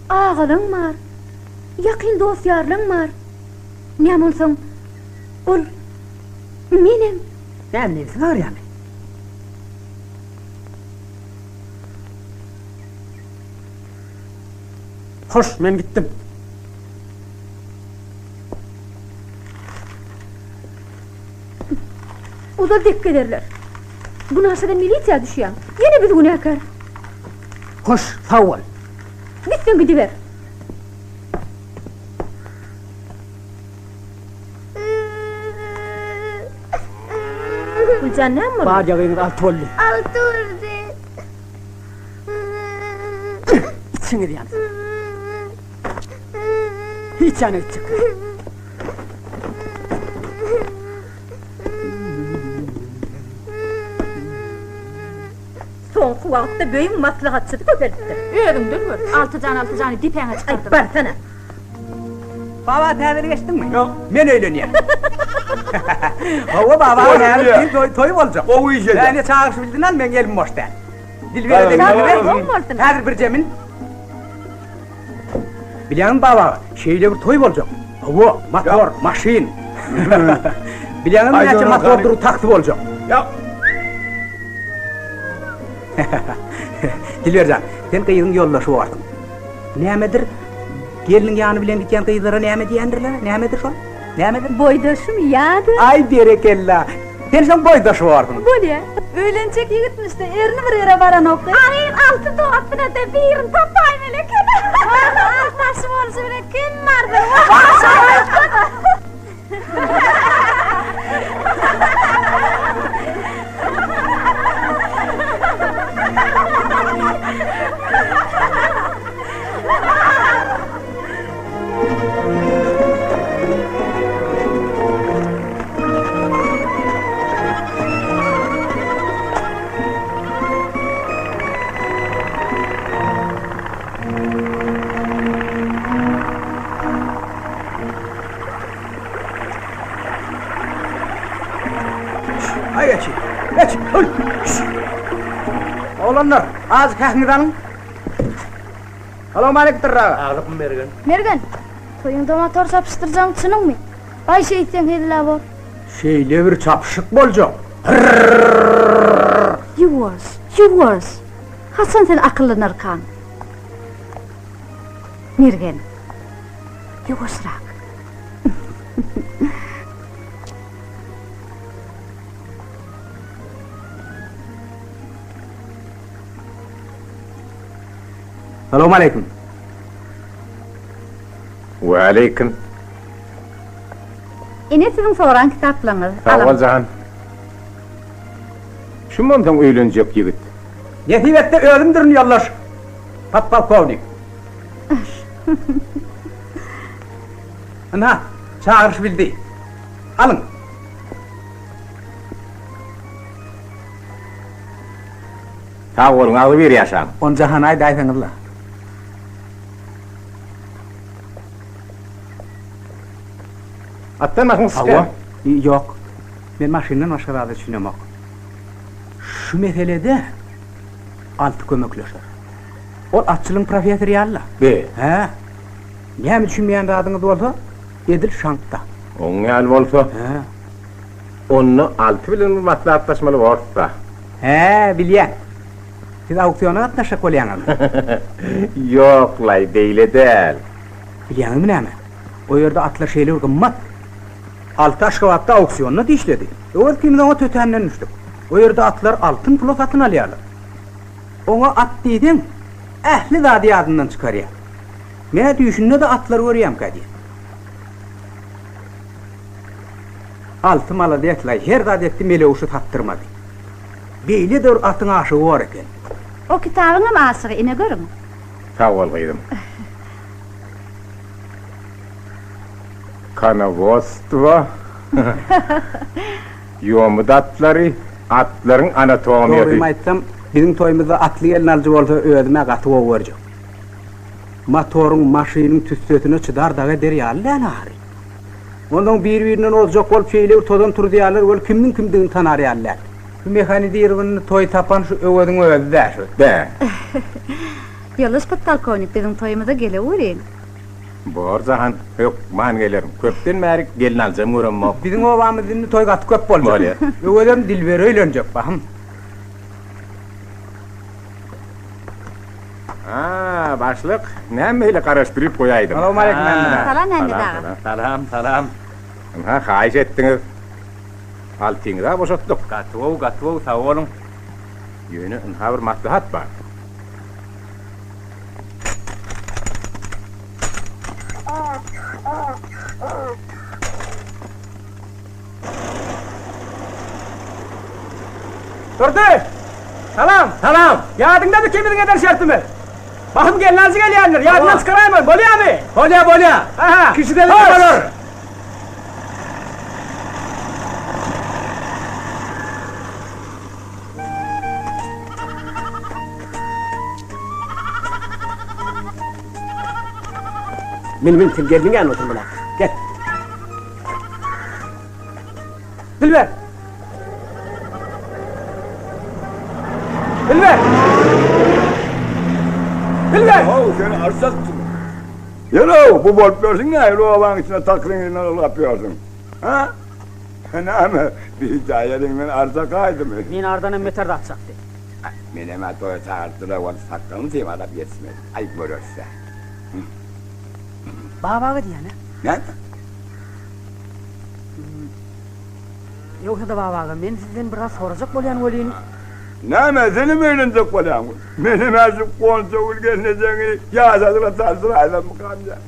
Agalaň bar. Ýakyn dost-ýarlaň bar. Näme onsoň, ol menem. Näme, nebsiň agyrýarmy? Hoş, men gitdim. Ozal dek gezerler. Günaşadan milisiýa düşýäň. Ýene biz günäkär. Hoş, sag bol. Gitseň gidiber. Güljan näme boldy? Bar ýagyňyz alty boldy. Alty boldy. Içiňiz ýansyn. Hiç ýana gitjek däl. Soňky wagtda böýüň maslahatçysy köpelipdir. Özüňden gör. Altyjan Altyjany depäňe çykardylar. Aý, barsana. Baba täzeli geçdiňmi? Ýok. Men öýlenýän. Hawa baba, häzir toý toý boljak. Gowy iş eden. Ine çagyryş bildin al, meň elim boş däl. Dilbere de bildi. Häzir bir jemin. Bilýäňmi baba, şeýle bir toý boljak. Hawa, motor, maşyn. Bilýäňmi näçe motor dury taksi boljak. Ýok. Dilberjan, sen gyzyň ýoldaşy borsuň. Nämedir? Gelniň ýany bilen gidýän gyzlara näme diýendirler? Nämedir şol? Nämedir? Boýdaşym ýa-da. Aý, berekella! Sen şoň boýdaşy borsuň. Bolýa. Öýlenjek ýigitmiş-de, erni bir ýere baranokdy. Aý, alty dostuna-da birini tapaýmaly eken. Altaşy bolşy bilen kim bardyr? Aý geçi. Geç. Öl. Oglanlar, azık häkiňizi alyň. Salowmaleýkim Dyrra aga. Aglykmy Mergen? Mergen, toýuňda motor çapyşdyrjagyň çynyňmy? Baý şeýtseň hezil-ä bor. Şeýle bir çapyşyk boljak. Hyrrrrrrr. Ýuwaş, ýuwaş. Haçan sen akyllanarkaň? Mergen, ýuwaşrak. Salowmaleýkim. Waleýkim. Ine siziň soran kitaplaryňyz. Sag bol jan. Şum onsoň öýlenjek ýigit. Nesip etse özümdirin ýoldaş podpolkownik. Ynha, çagyryş bildi. Alyň. Sag boluň, agzybir ýaşaň. Ony Jahana aýdaýsaňyzla. Atdan maşyn Hawa. syçan. Ýok. Men maşyndan başga zada düşünemok. Şu meselede Alty kömekleşer. Ol atçylygyň professory ýaly-la. Be. Hä. Näme düşünmeýän zadyňyz bolsa, edil şaňkda. Oň ýaly bolsa. Hä. Onda Alty bilen bir maslahatlaşmaly borus-da. Hä, bilýän. Siz auksiona gatnaşjak bolýaňyzmy? Ýok-laý, beýle däl. Bilýäňizmi näme? O ýerde atlar şeýle bir gymmat. Alty Aşgabatda auksionda dişledi. Öwez ikimiz oňa tötänden düşdük. O ýerde atlar altyn pula satyn alýarlar. Oňa at diýseň, ähli zady ýadyndan çykarýar. Men-ä düýşünde-de atlary görýämkä diýýän. Alty malades-laý, her zat etdi, Melewşi satdyrmady. Beýle-de bir atyň aşygy bor eken. O kitabyňam aşygy, ine görüň. Sag bol, gyzym. Konowodstwo, ýomut atlary, atlaryň anatomiýasy. Dogrymy aýtsam, biziň toýumyzda atly gelnalyjy bolsa özüm-ä gaty gowy görjek. Motoryň, maşynyň tüssesine çydar dagy eder ýaly däl ahyry. Onsoň bir-birinden ozjak bolup şeýle bir tozan turuzýarlar weli kimniň kimdigini tanar ýaly däl. Şu mehanizirowanyny toý tapan şu Öweziň özi-dä şu. Bä. Ýoldaş podpolkownik, biziň toýumyza geleweriň. Bor, Jahan, hökman gelerin. Köpden bäri gelnaljam göremok. Biziň obamyzda indi toý gaty köp boljak. Bolýa. Öwezem Dilbere öýlenjek, bahym. A, başlyk, näme beýle garaşdyryp goýaýdyň? Salowmaleýkim, Mämmet aga. Salam, Mämmet aga. Salam, salam. Ynha, haýyş etdiňiz. Altyňyz-a boşatdyk. Gaty gowy, gaty gowy, sag boluň. Ýöne ynha bir maslahat bar. Durdy! Salam! Salam! Ýadyňdamy ikimiziň eden şertimiz? Bahym gelnaljy gelýändir, ýadyňdan çykaraýma, bolýamy? Bolýa, bolýa! Aha! Kişi-de bolar! Min, min, sen gelniň ýanynda otur bula. Gel. Dilber! Dilber! Dilber! Haw, sen arsaksyň. Ýör-ow, bu bolup ýörsüň nähili obaň içinde takryň yzyndan ylgap ýörsüň? Hä? Näme, bijaý eliňden arsa gaýdymy? Men ardanam beter zat çakdy. Menem-ä toýa çagyrtdylar, wagt sakgalymy symalap ýetişmedim. Aý, göreris-dä. Baba aga diýýän-ä? Näme? Ýogsa-da Baba aga, men sizden bir zat sorajak bolýan welin. Näme, senem öýlenjek bolýaňmy? Menem-ä şu Goncagül gelnejeňi ýaşadyla tanşyraýsammykam diýýän.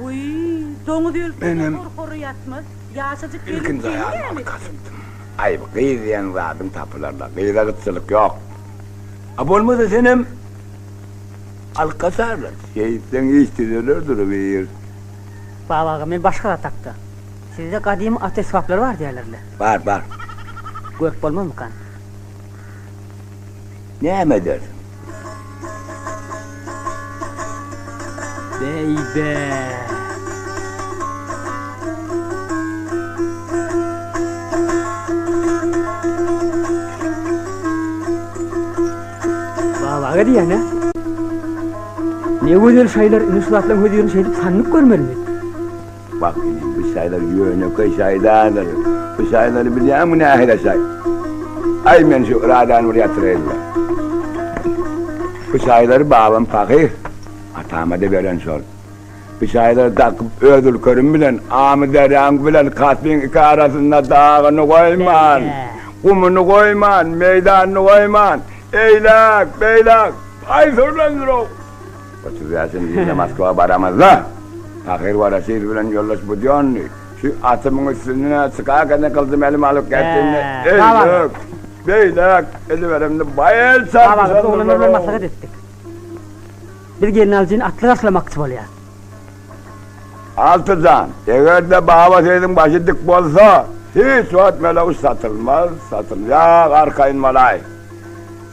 Wiý, doňuz ölse-de Menem hor-hory ýatmaz. Ýaşajyk gelin ilkinji seni aýalymy näme alyp etsin? gaçypdym. Aý, bu gyz diýen zadyň tapylar-la, gyza gytçylyk ýok. A bolmasa senem alyp gaçarlar. Şeýtseň iş düzeler durubir. Baba aga, men başga zat hakda. Sizde gadymy at esbaplary bar diýýärler-le. Bar, bar. Görüp bolmazmykan? Näme edersiň? Beýbe! Baba aga diýýän-ä. Ne gözel şaýlar, indi şu zatlaryň hözirini şeýdip sanyp görmelimi? Bak inim, bu şaýlar ýönekeý şaý däldir. Bu şaýlary bilýäňmi nähili şaý? Aý, men şu yradany bir ýatyraýyn-la. Bu şaýlary babam pahyr, atama-da beren şol. Bu şaýlary dakyp öz ülkerim bilen, Amyderýaň bilen Kaspiň iki arasynda dagyny goýman, gumuny goýman, meýdanyny goýman, eýläk, beýläk, paý sürlendir-ow! 35-nji ýylda Moskwa baramyzda, Tahyr Waraşylow bilen ýoldaş Budýonnyý şu atymyň üstünde çykarkada gylyjymy elime alyp gätdimde, eýläk, beýläk ediberemde baý el Baba, biz oglanlar bilen çarpyşandyrlar-ow! maslahat etdik. Biz gelnalyjyny atly garşylamakçy bolýas. Alty jan, eger-de Baba Seýidiň başy dik bolsa, hiç wagt Meleguş satylmaz, satylýak, arkaýyn bolaý.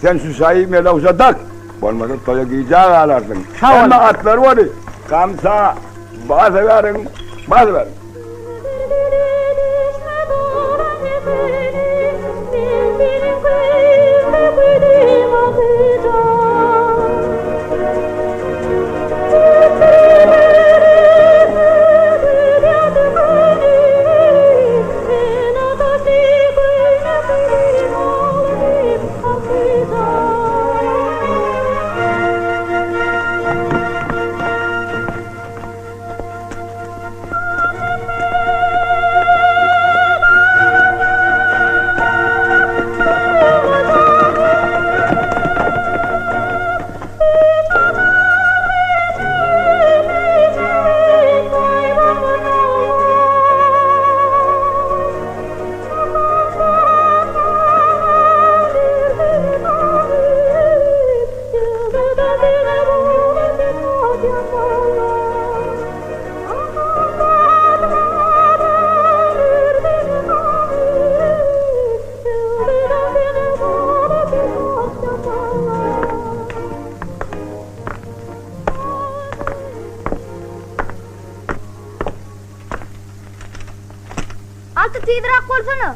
Sen şu şaýy Meleguşa dak, bolmasa toýa gijä galarsyň. Hemme atlar bary, gamça basyberiň, basyberiň. Alty tizräk bolsana.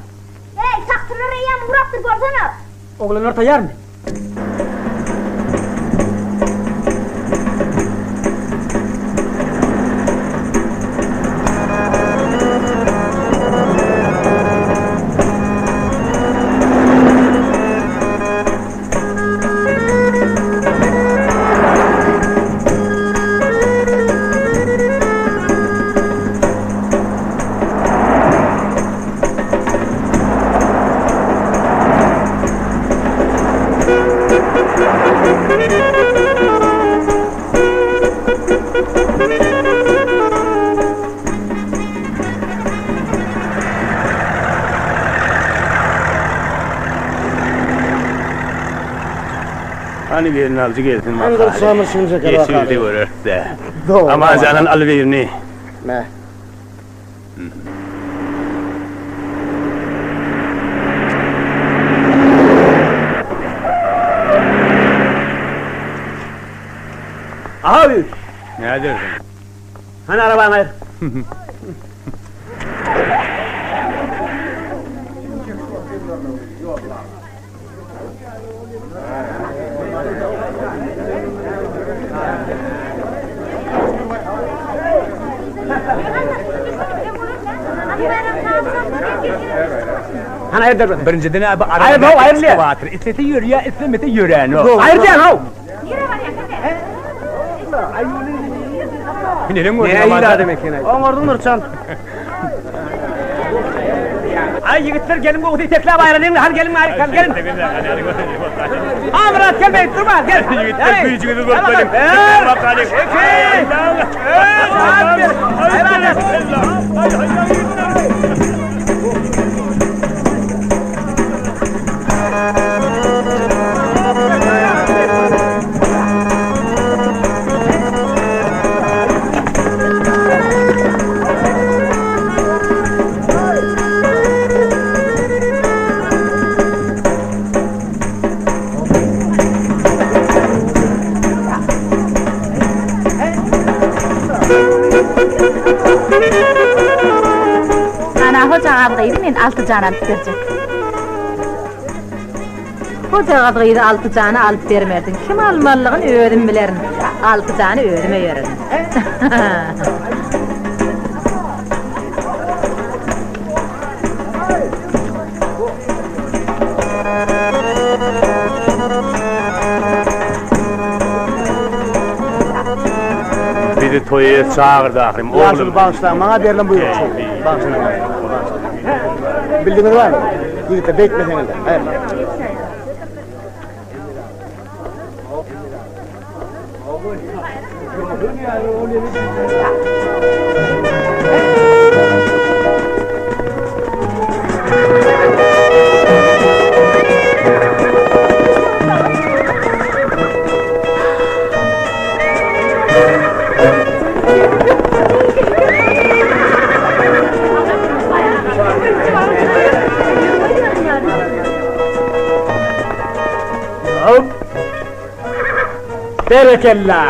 Eý, sakla! Atlylar eýýäm ugrapdyr, bolsana! Oglanlar taýýarmy? Hany gelinaljy gelsin Hany dur şamyr şimşek Geçirdi göreris-dä. Amanjanan al birini. Me. Abi! Nädersiň? Hany arabaňy aýyr. Hany aýyr derweze. Birinjiden abi Aýyr how aýyr diýýän. Batyr islese ýörýär, islemese ýöränok. Aýyr diýýän how. Neneň gördüň Nähili Amanjan? adam eken-aý. Oňardyň Nurçan. Aý ýigitler geliň gowusy itekläp aýralyň hany geliň aýry hany geliň. Amyrat gel beýdip durma gel. Ýigitler güýjüňizi görkezeliň. Bir, Bakalyň. iki, üç, hadi bir. Ana hojagaz gyzy men Altyjana alyp berjek. Hojagaz gyzy Altyjana alyp bermerdiň. Kim almalygyny özüm bilerin. Altyjany özüm öýererin. Bizi toýa çagyrdy ahyrym, oglum. Ýaşuly bagyşlaň, maňa berlen buýruk şol. Bagyşlaň. Bildiňiz barmy? Ýigitler, beýtmeseňizler. Haýyr. Berekella!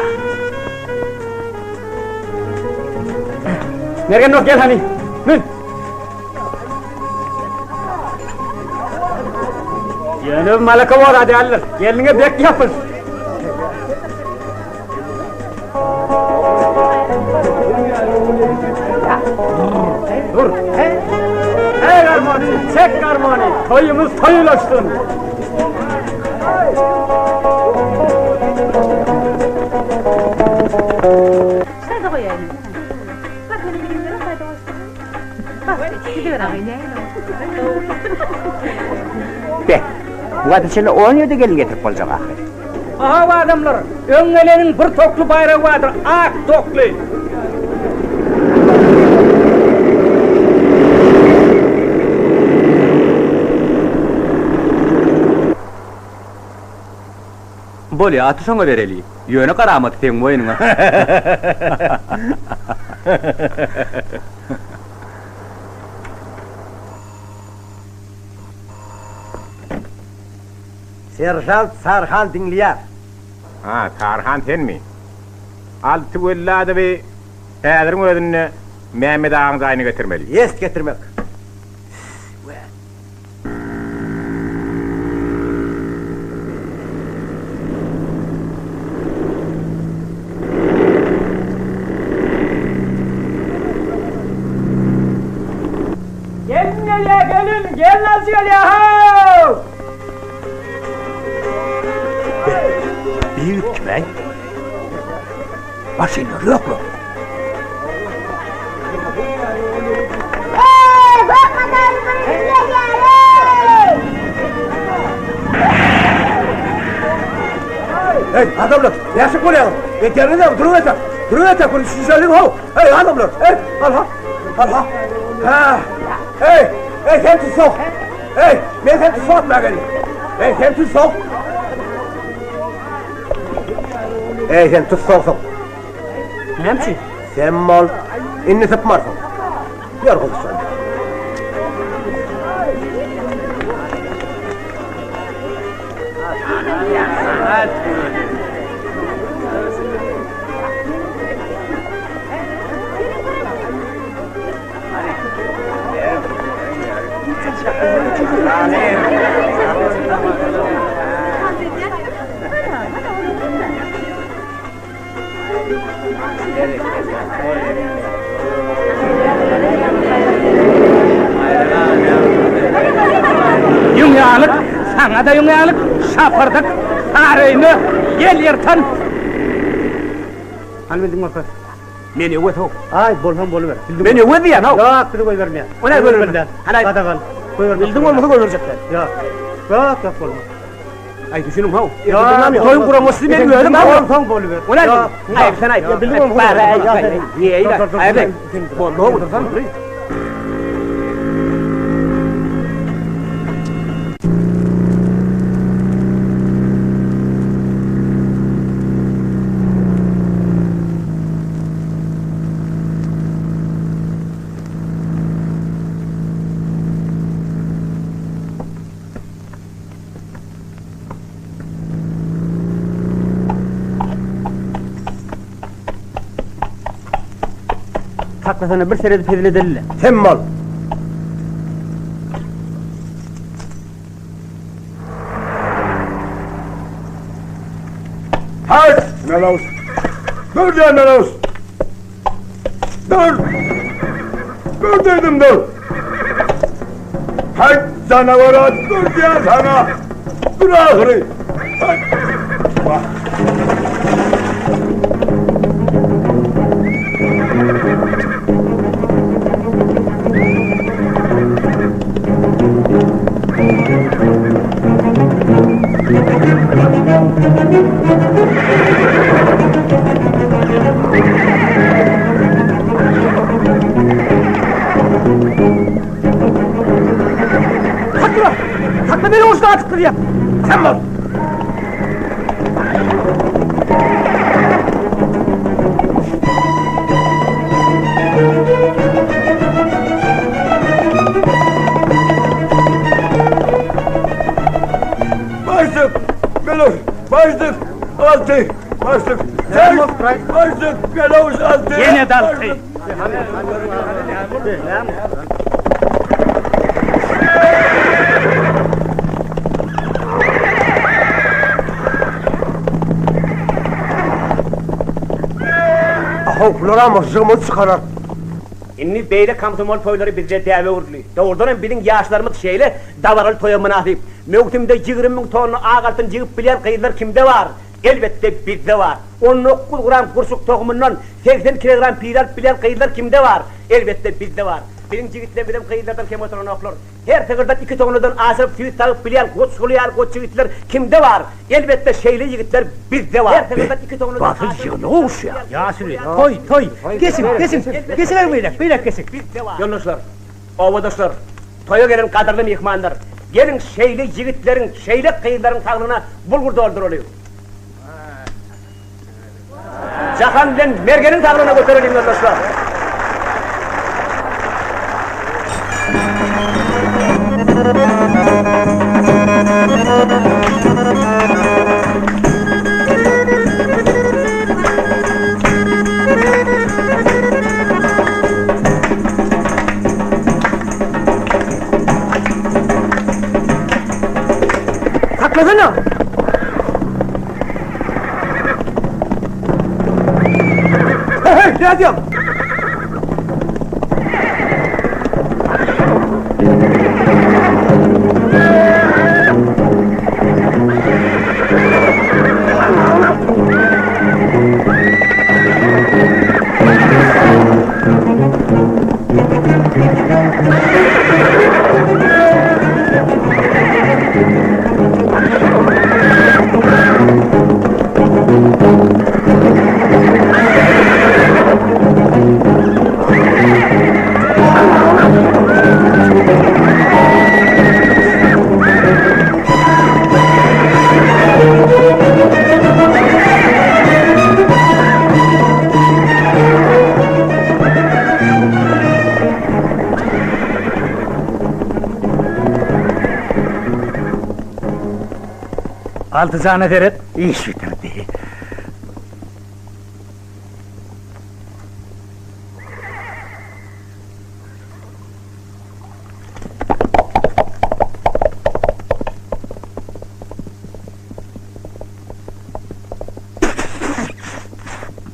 Mergen dost gel hany. Mün. Ýöne malaka bor däldir. Gelniňe bek ýapyş. Dur. Hey garmony, çek garmony. Toýumyz toýulaşsyn. Şaýda goýaýyn. Bak, ýene gidiň, şaýda goýsun. Bak, gidiber aga, nähili Be, bu wagta çenli on ýerde gelin getirip boljak ahyry. Ahaw adamlar, öň geleniň bir tokly baýragy bardyr, ak tokly. Bolýa, aty şoňa bereli. Ýöne garamaty seň boýnuňa. Seržant Saryhan diňleýär. Ha, Saryhan senmi? Alty Welladowy häziriň özünde Mämmet agaň jaýyna getirmeli. Ýest getirmek. Gelin, gelin alyjy gelýär-how! Be, bi ýigit kim-äý? Maşynlary ýok-la. Eý, gök motorly birinji gelýär-eý! Eý, adamlar, näşik bolýaňyz? Edýäniňiz näme? Duruň entek! Duruň entek, bir düşünişeliň-how! Eý, adamlar, eý, al-ha, al-ha! Hä, eý, eý, sen tussag! Eý, men seni tussag etmäge geldim! Eý, sen tussag! Eý, sen tussagsyň! Näme üçin? Sen bol, indi sypmarsyň. Ýör gyzjagaz. Ýüň ýalyk, saňa-da ýüň ýalyk, şapyrdyk, sary öýme, ýel ýyrtan. Hany bildiň bolsa. Men Öwez-how. Aý, bolsaň boluber. Bildiň. Men Öwez diýýän-how. Ýok, bizi goýbermeýär. O näme goýbermez? Hany Gadagan. Goýbermez. Bildiň bolmasa goýberjek däl. Ýok. Ýok, ýok bolmaz. Aý, düşüniň-how. Ýok, Toýuň guramaçysy men özüm. Bolsaň boluber. O näme? Aý, sen aýt. Bildiň bolmasa. Bar, aý, aý. Niýe-le? Aý, boldy-how. Saklasana bir seredip hezil edeli-le. Sem bol! Haýt, Melaus! Dur diýen Melaus! Dur! Dur diýdim, dur! Haýt, janawara, dur diýen saňa! Dur ahyry! Haýt! Wah! Sakla! Sakla meni uruşdan atyp gidýär. Sen bol! Başlyk! Belous! Başlyk! Alty! Başlyk! Sen! Başlyk! Belous alty! Ýene-de alty! Ahow, bularam jygymyzy çykarar. Indi beýle komsomol toýlary bizde däbe öwrüldi. Dogrudanam biziň ýaşlarymyz şeýle dabaraly toýa mynasyp. Möwsümde 20 müň tonna ak altyn ýygyp bilýän gyzlar kimde bar? Elbetde, bizde bar. 19 gram gurçuk tohumyndan 80 kilogram pile alyp bilýän gyzlar kimde bar? Elbetde, bizde bar. Biziň jigitlerimizem gyzlardan kem oturanoklar. Her sygyrdan iki tonnadan aşyryp süýt sagyp bilýän goçguly ýaly goç ýigitler kimde bar? Elbetde, şeýle ýigitler bizde bar. Her sygyrdan iki tonnadan Basyl aşyryp ýygyna süýt sagyp gowuşýar. bilýän Ýaşuly, toý, toý! Geçiň, geçiň! Geçiň beýläk, beýläk geçiň! Bizde bar. Ýoldaşlar, obadaşlar, toýa gelen gadyrly myhmanlar, geliň şeýle ýigitleriň, şeýle gyzlaryň saglygyna bulgur dolduralyň. Jahan bilen Mergeniň saglygyna götereliň ýoldaşlar. Saklasana! Hey, hey, nädýäň? Altyjana seret, iş bitirdi.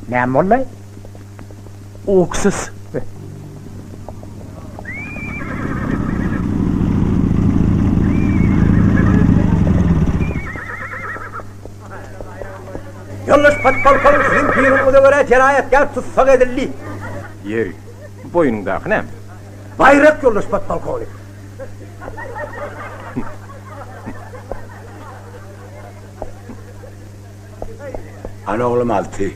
Näme boldy? Uksus. Ýoldaş podpolkownik siziň buýrugyňyza görä jenaýatkär tussag edildi. Ýeri, boýnuňdaky näme? Baýrak, ýoldaş podpolkownik. Al oglum Alty.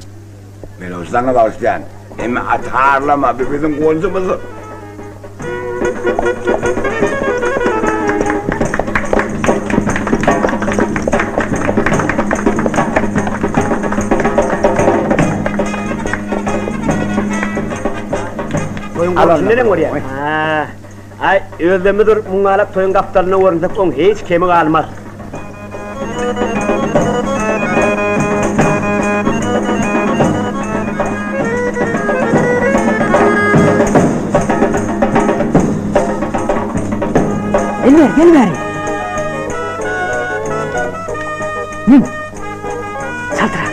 Men ony saňa bagyşlaýan. Emma aty harlama, bu biziň guwanjymyzdyr. Toýuň gurluşyny neneň görýäň? Hä. Aý, özlemmiz bir muňňalak toýuň gapdalynda görünsek, oň hiç kemi galmaz. Gel bäri, gel bäri. Mün. Çaltrak.